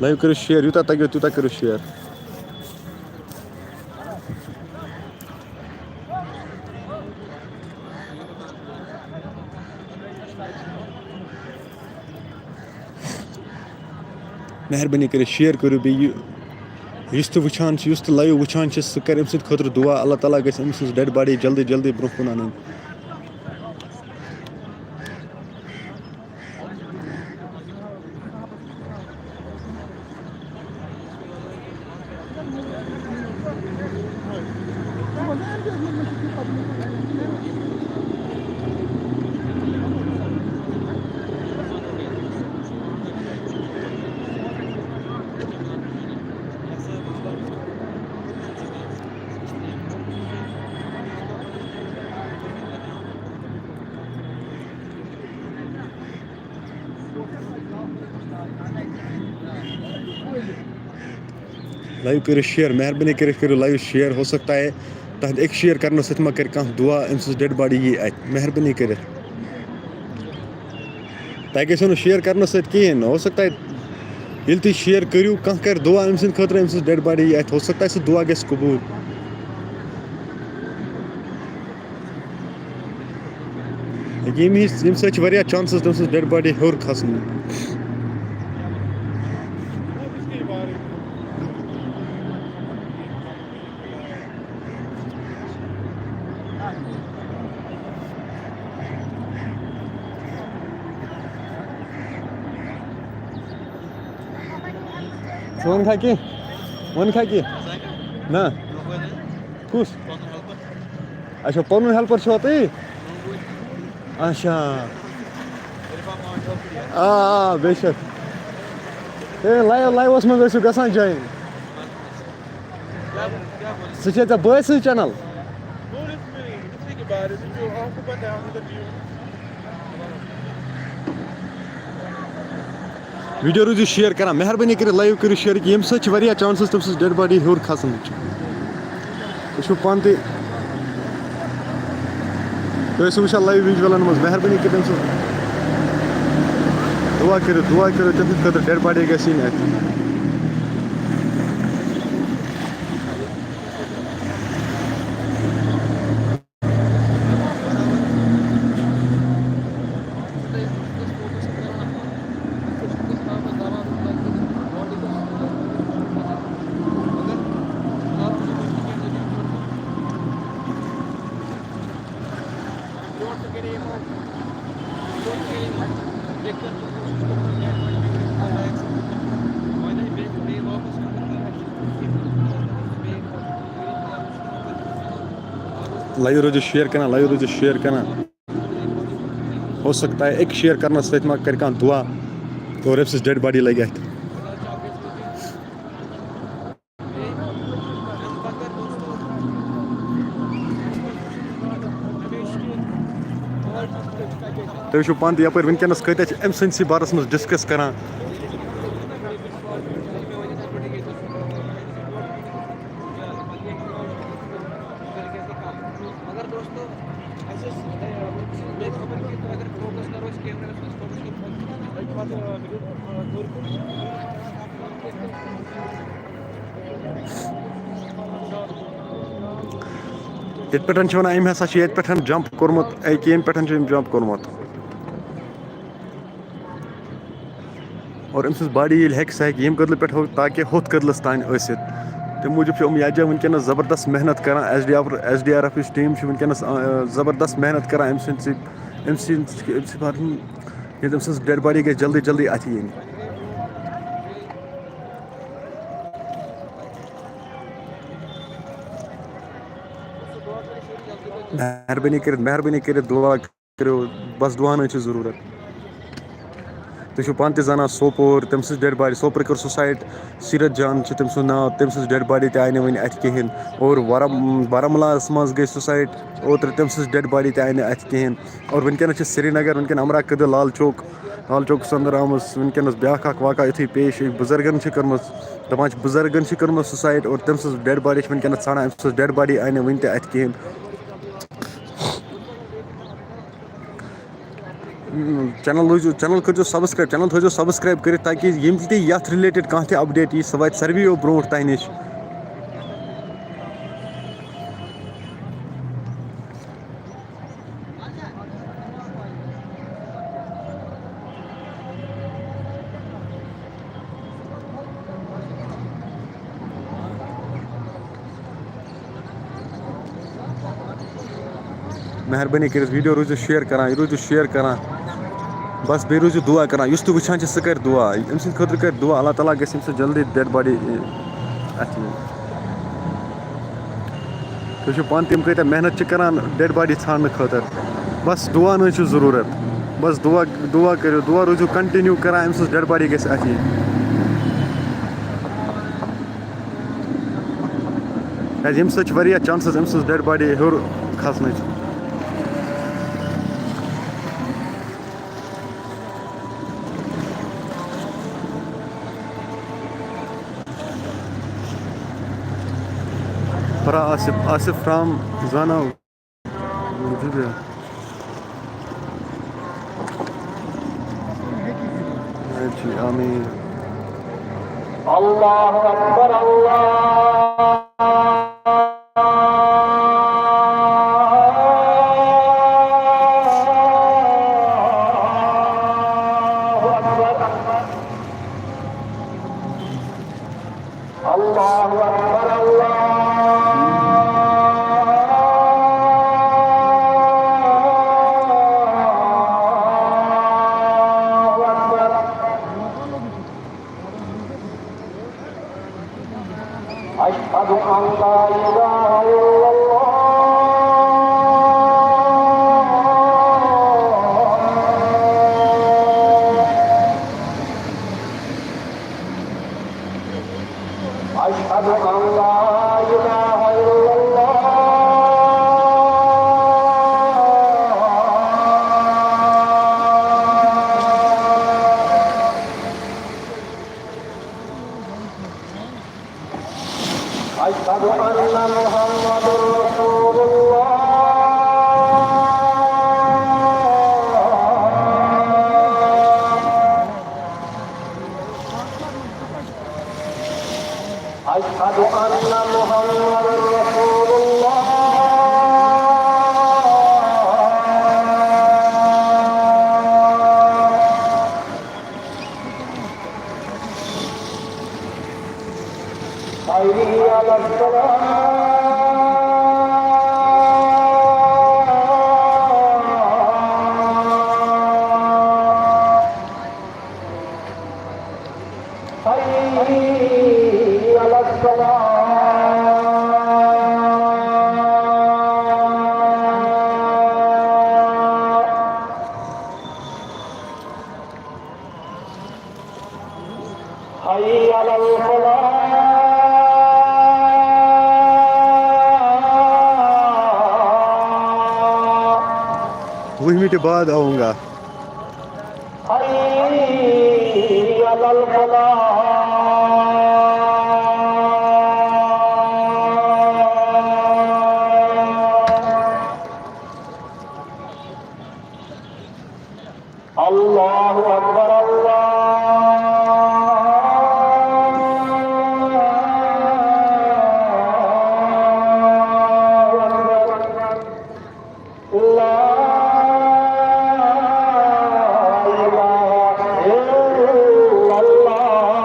Live کٔرِو share، یوٗتاہ تَگیو تیوٗتاہ کٔرِو share۔ مہربٲنی کٔرِتھ share کٔرِو بیٚیہِ یہِ، یُس تہِ وٕچھان چھُ، یُس تہِ live وٕچھان چھُ، سُہ کَرِ أمۍ سٕنٛدِ خٲطرٕ دُعا۔ اللہ تعالیٰ گژھِ أمۍ سٕنٛز dead body جلدی جلدی برٛونٛہہ کُن اَنٕنۍ۔ Live کٔرِو share، مہربٲنی کٔرِتھ کٔرِو live share۔ ہو سکتا ہے تُہنٛدِ أکۍ share کرنہٕ سۭتۍ ما کرِ کانٛہہ دُعا، أمۍ سٕنٛز dead body یی اَتھِ۔ مہربٲنی کٔرِتھ۔ تۄہہِ گژھیو نہٕ share کرنہٕ سۭتۍ کِہیٖنۍ۔ ہو سکتا ہے ییٚلہِ تُہۍ share کٔرِو، کانٛہہ کرِ دُعا أمۍ سٕنٛدِ خٲطرٕ، أمۍ سٕنٛز dead body یی اَتھِ۔ ہو سکتا ہے سُہ دُعا گژھِ قبوٗل۔ ییٚمہِ وِزِ، ییٚمہِ سۭتۍ چھِ واریاہ chances تٔمۍ سٕنٛز dead body ہیوٚر کھسنٕکۍ۔ ژٕ وَنکھا کینٛہہ؟ وَنکھا کینٛہہ؟ نہ۔ کُس؟ اچھا، پنُن helper چھُوا تُہۍ؟ اچھا۔ آ، آ، بے شک۔ ہے، live، live-س منٛز ٲسِو گژھان join۔ سُہ چھے ژےٚ بٲے سٕنٛز channel؟ Video روٗزِو share کران، مہربٲنی کٔرِتھ live کٔرِو share، کہِ ییٚمہِ سۭتۍ چھِ واریاہ chances تٔمۍ سٕنٛز dead body ہیوٚر کھسنٕچ۔ تُہۍ چھِو پانہٕ تہِ، تُہۍ ٲسِو وٕچھان live visualن منٛز، مہربٲنی کٔرِتھ تٔمۍ سٕنٛز دُعا کٔرِو، دُعا کٔرِو تٔمۍ سٕنٛدِ خٲطرٕ، dead body گژھِ یِنۍ اَتھِ۔ Live روٗزِو share کران، live روٗزِو share کران۔ ہو سکتا ہے أکۍ share کرنہٕ سۭتۍ ما کرِ کانٛہہ دُعا اور أمۍ سٕنٛز dead body لگہِ اَتھِ۔ تُہۍ وٕچھِو پانہٕ تہِ یَپٲرۍ وٕنکیٚنَس کۭتیٛاہ چھِ أمۍ سٕنٛدسٕے بارَس منٛز discuss کران۔ ییٚتہِ پٮ۪ٹھ چھِ وَنان، أمۍ ہسا چھُ ییٚتہِ پٮ۪ٹھ jump کوٚرمُت، أکہِ ییٚمہِ پٮ۪ٹھ چھُ أمۍ jump کوٚرمُت۔ اور أمۍ سٕنٛز body ییٚلہِ ہیٚکہِ، سۄ ہیٚکہِ ییٚمہِ کٔدلہٕ پٮ۪ٹھ ہیوٚر، تاکہِ ہُتھ کٔدلَس تانۍ ٲسِتھ۔ تَمہِ موٗجوٗب چھِ یِم یَکجاہ وٕنکیٚنَس زبردست محنت کران۔ S D R، S D R F یُس team چھِ وٕنکیٚنَس، آ، زبردست محنت کران أمۍ سٕنٛدِ سۭتۍ، أمۍ سٕنٛدِ، أمۍ سٕنٛدِ بارَس منٛز، ییٚلہِ أمۍ سٕنٛز dead body گژھِ جلدی جلدی اَتھِ یِنۍ۔ مہربٲنی کٔرِتھ، مہربٲنی کٔرِتھ دُعا کٔرِو، بس دُعاہن ہٕنٛز چھِ ضروٗرت۔ تُہۍ چھِو پانہٕ تہِ زانان سوپور، تٔمۍ سٕنٛز ڈیڈ باڈی، سوپرٕ کٔر سوسایڈ، سیٖرت جان چھُ تٔمۍ سُنٛد ناو، تٔمۍ سٕنٛز ڈیڈ باڈی تہِ آیہِ نہٕ وٕنہِ اَتھِ کِہیٖنۍ۔ اور بارہ-، بارہمولاہَس منٛز گٔے سوسایڈ اوترٕ، تٔمۍ سٕنٛز ڈیڈ باڈی تہِ آیہِ نہٕ اَتھِ کِہیٖنۍ۔ اور وٕنکیٚنَس چھِ سرینگر، وٕنکیٚن امرا قدل، لال چوک، لال چوکَس اندر آمٕژ وٕنکیٚنَس بیٛاکھ اَکھ واقعہ یُتھُے پیش، أکۍ بُزرگَن چھِ کٔرمٕژ، دَپان چھِ بُزرگَن چھِ کٔرمٕژ سوسایڈ اور تٔمۍ سٕنٛز ڈیڈ باڈی چھِ وٕنکیٚنَس ژھانڈان، أمۍ سٕنٛز ڈیڈ باڈی آیہِ نہٕ وٕنہِ تہِ اَتھِ کِہیٖنۍ۔ چینل روٗزِو، چینل کٔرۍزیو سبسکرایب، چینل تھٲیزیو سبسکرایب کٔرِتھ، تاکہِ یِم تہِ یَتھ رِلیٹڈ کانٛہہ تہِ اپڈیٹ یی، سُہ واتہِ ساروِیو برونٛٹھ تۄہہِ نِش۔ مہربٲنی کٔرِتھ ویٖڈیو روٗزِو شیئر کران، یہِ روٗزِو شیئر کران۔ بس بیٚیہِ روٗزِو دُعا کران، یُس تُہۍ وٕچھان چھِ سُہ کرِ دُعا، أمۍ سٕنٛدِ خٲطرٕ کرِ دُعا، اللہ تعالیٰ گژھِ أمۍ سٕنٛز جلدی ڈیڈ باڈی اَتھِ۔ تُہۍ چھِو پانہٕ تِم کۭتیٛاہ محنت چھِ کران ڈیڈ باڈی ژھانڈنہٕ خٲطرٕ۔ بس دُعا نہٕ حظ چھُ ضروٗرت۔ بس دُعا، دُعا کٔرِو، دُعا روٗزِو کنٹِنیو کران، أمۍ سٕنٛز ڈیڈ باڈی گژھِ اَتھِ یِنۍ۔ کیٛازِ ییٚمہِ سۭتۍ چھِ واریاہ چانسز أمۍ سٕنٛز ڈیڈ باڈی ہیوٚر کھسنٕچ۔ فرا آصف، آصف فرام زانو۔ جی، آمین۔ اللہ اکبر، اللہ اکبر۔ اللہ اکبر، اللہ اکبر۔ اشہد ان لا الہ الا اللہ۔ اشہد ان لا الہ الا اللہ۔ اشہد ان محمد رسول اللہ۔ اشہد ان محمد رسول اللہ۔ حی علی الصلاۃ۔ حی علی الصلاۃ۔ حی علی الفلاح۔ وُہمہِ تہِ بعد آؤں گا۔ حی علی الفلاح۔ اللہ اکبر، اللہ اکبر۔ لا الہ الا اللہ۔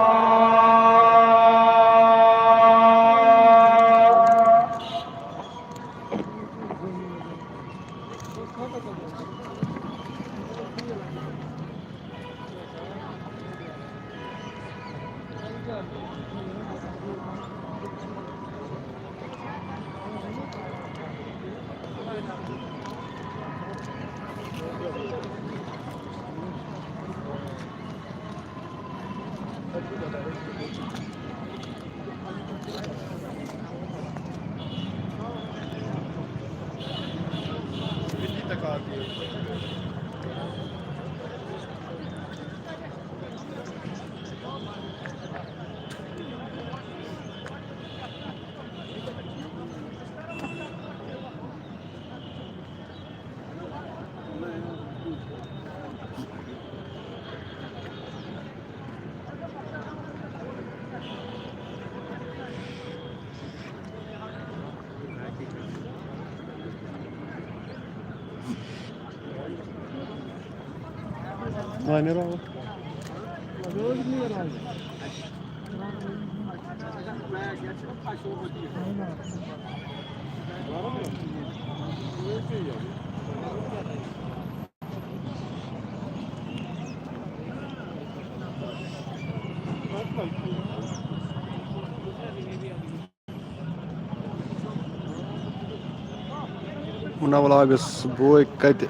مُنا ولاگس بوے کتہِ؟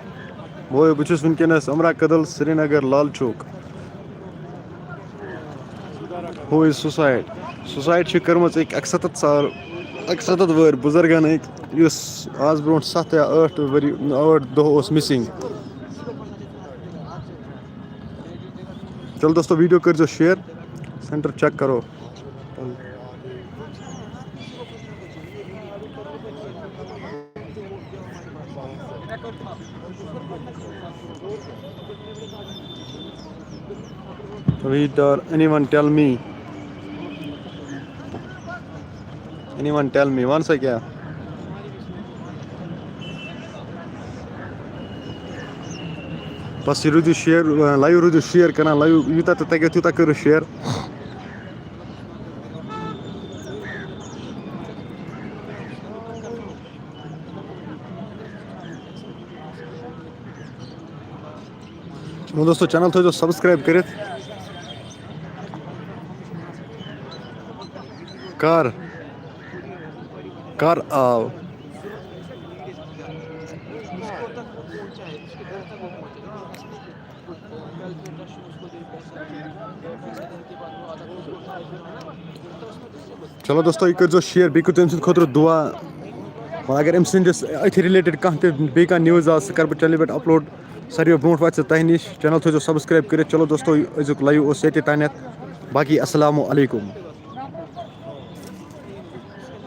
بوے، بہٕ چھُس وٕنکیٚنس عمرہ کدل، Srinagar, Lal Chowk. Who is suicide? Suicide چھِ کٔرمٕژ أکۍ اَکسَتَتھ سال، اَکسَتَتھ وٲرۍ بُزرگن أکۍ، یُس آز برونٛٹھ ستھ یا ٲٹھ ؤری، ٲٹھ دۄہ اوس missing۔ چلو دوستو، video کٔرۍزیو share، center check کرو۔ Reader, anyone tell me? Anyone tell me? وَن سا کیٛاہ؟ بس یہِ روٗزِو share، live روٗزِو share کران، live یوٗتاہ تہٕ تَگہِ تیوٗتاہ کٔرِو share۔ چلو دوستو، channel تھٲیزیو subscribe کٔرِتھ۔ کر، کر آو؟ چلو دوستو، یہِ کٔرۍزیو share، بیٚیہِ کٔرۍزیو أمۍ سٕنٛدِ خٲطرٕ دُعا۔ وۄنۍ اگر أمۍ سٕنٛدِس أتھۍ related کانٛہہ تہِ بیٚیہِ کانٛہہ news آسہِ، سُہ کَرٕ بہٕ channel پٮ۪ٹھ upload۔ ساروِیو برونٛٹھ واتہِ سُہ تۄہہِ نِش۔ Channel تھٲیزیو subscribe کٔرِتھ۔ چلو دوستو، أزیُک live اوس ییٚتہِ تانٮ۪تھ۔ باقٕے السلام علیکم۔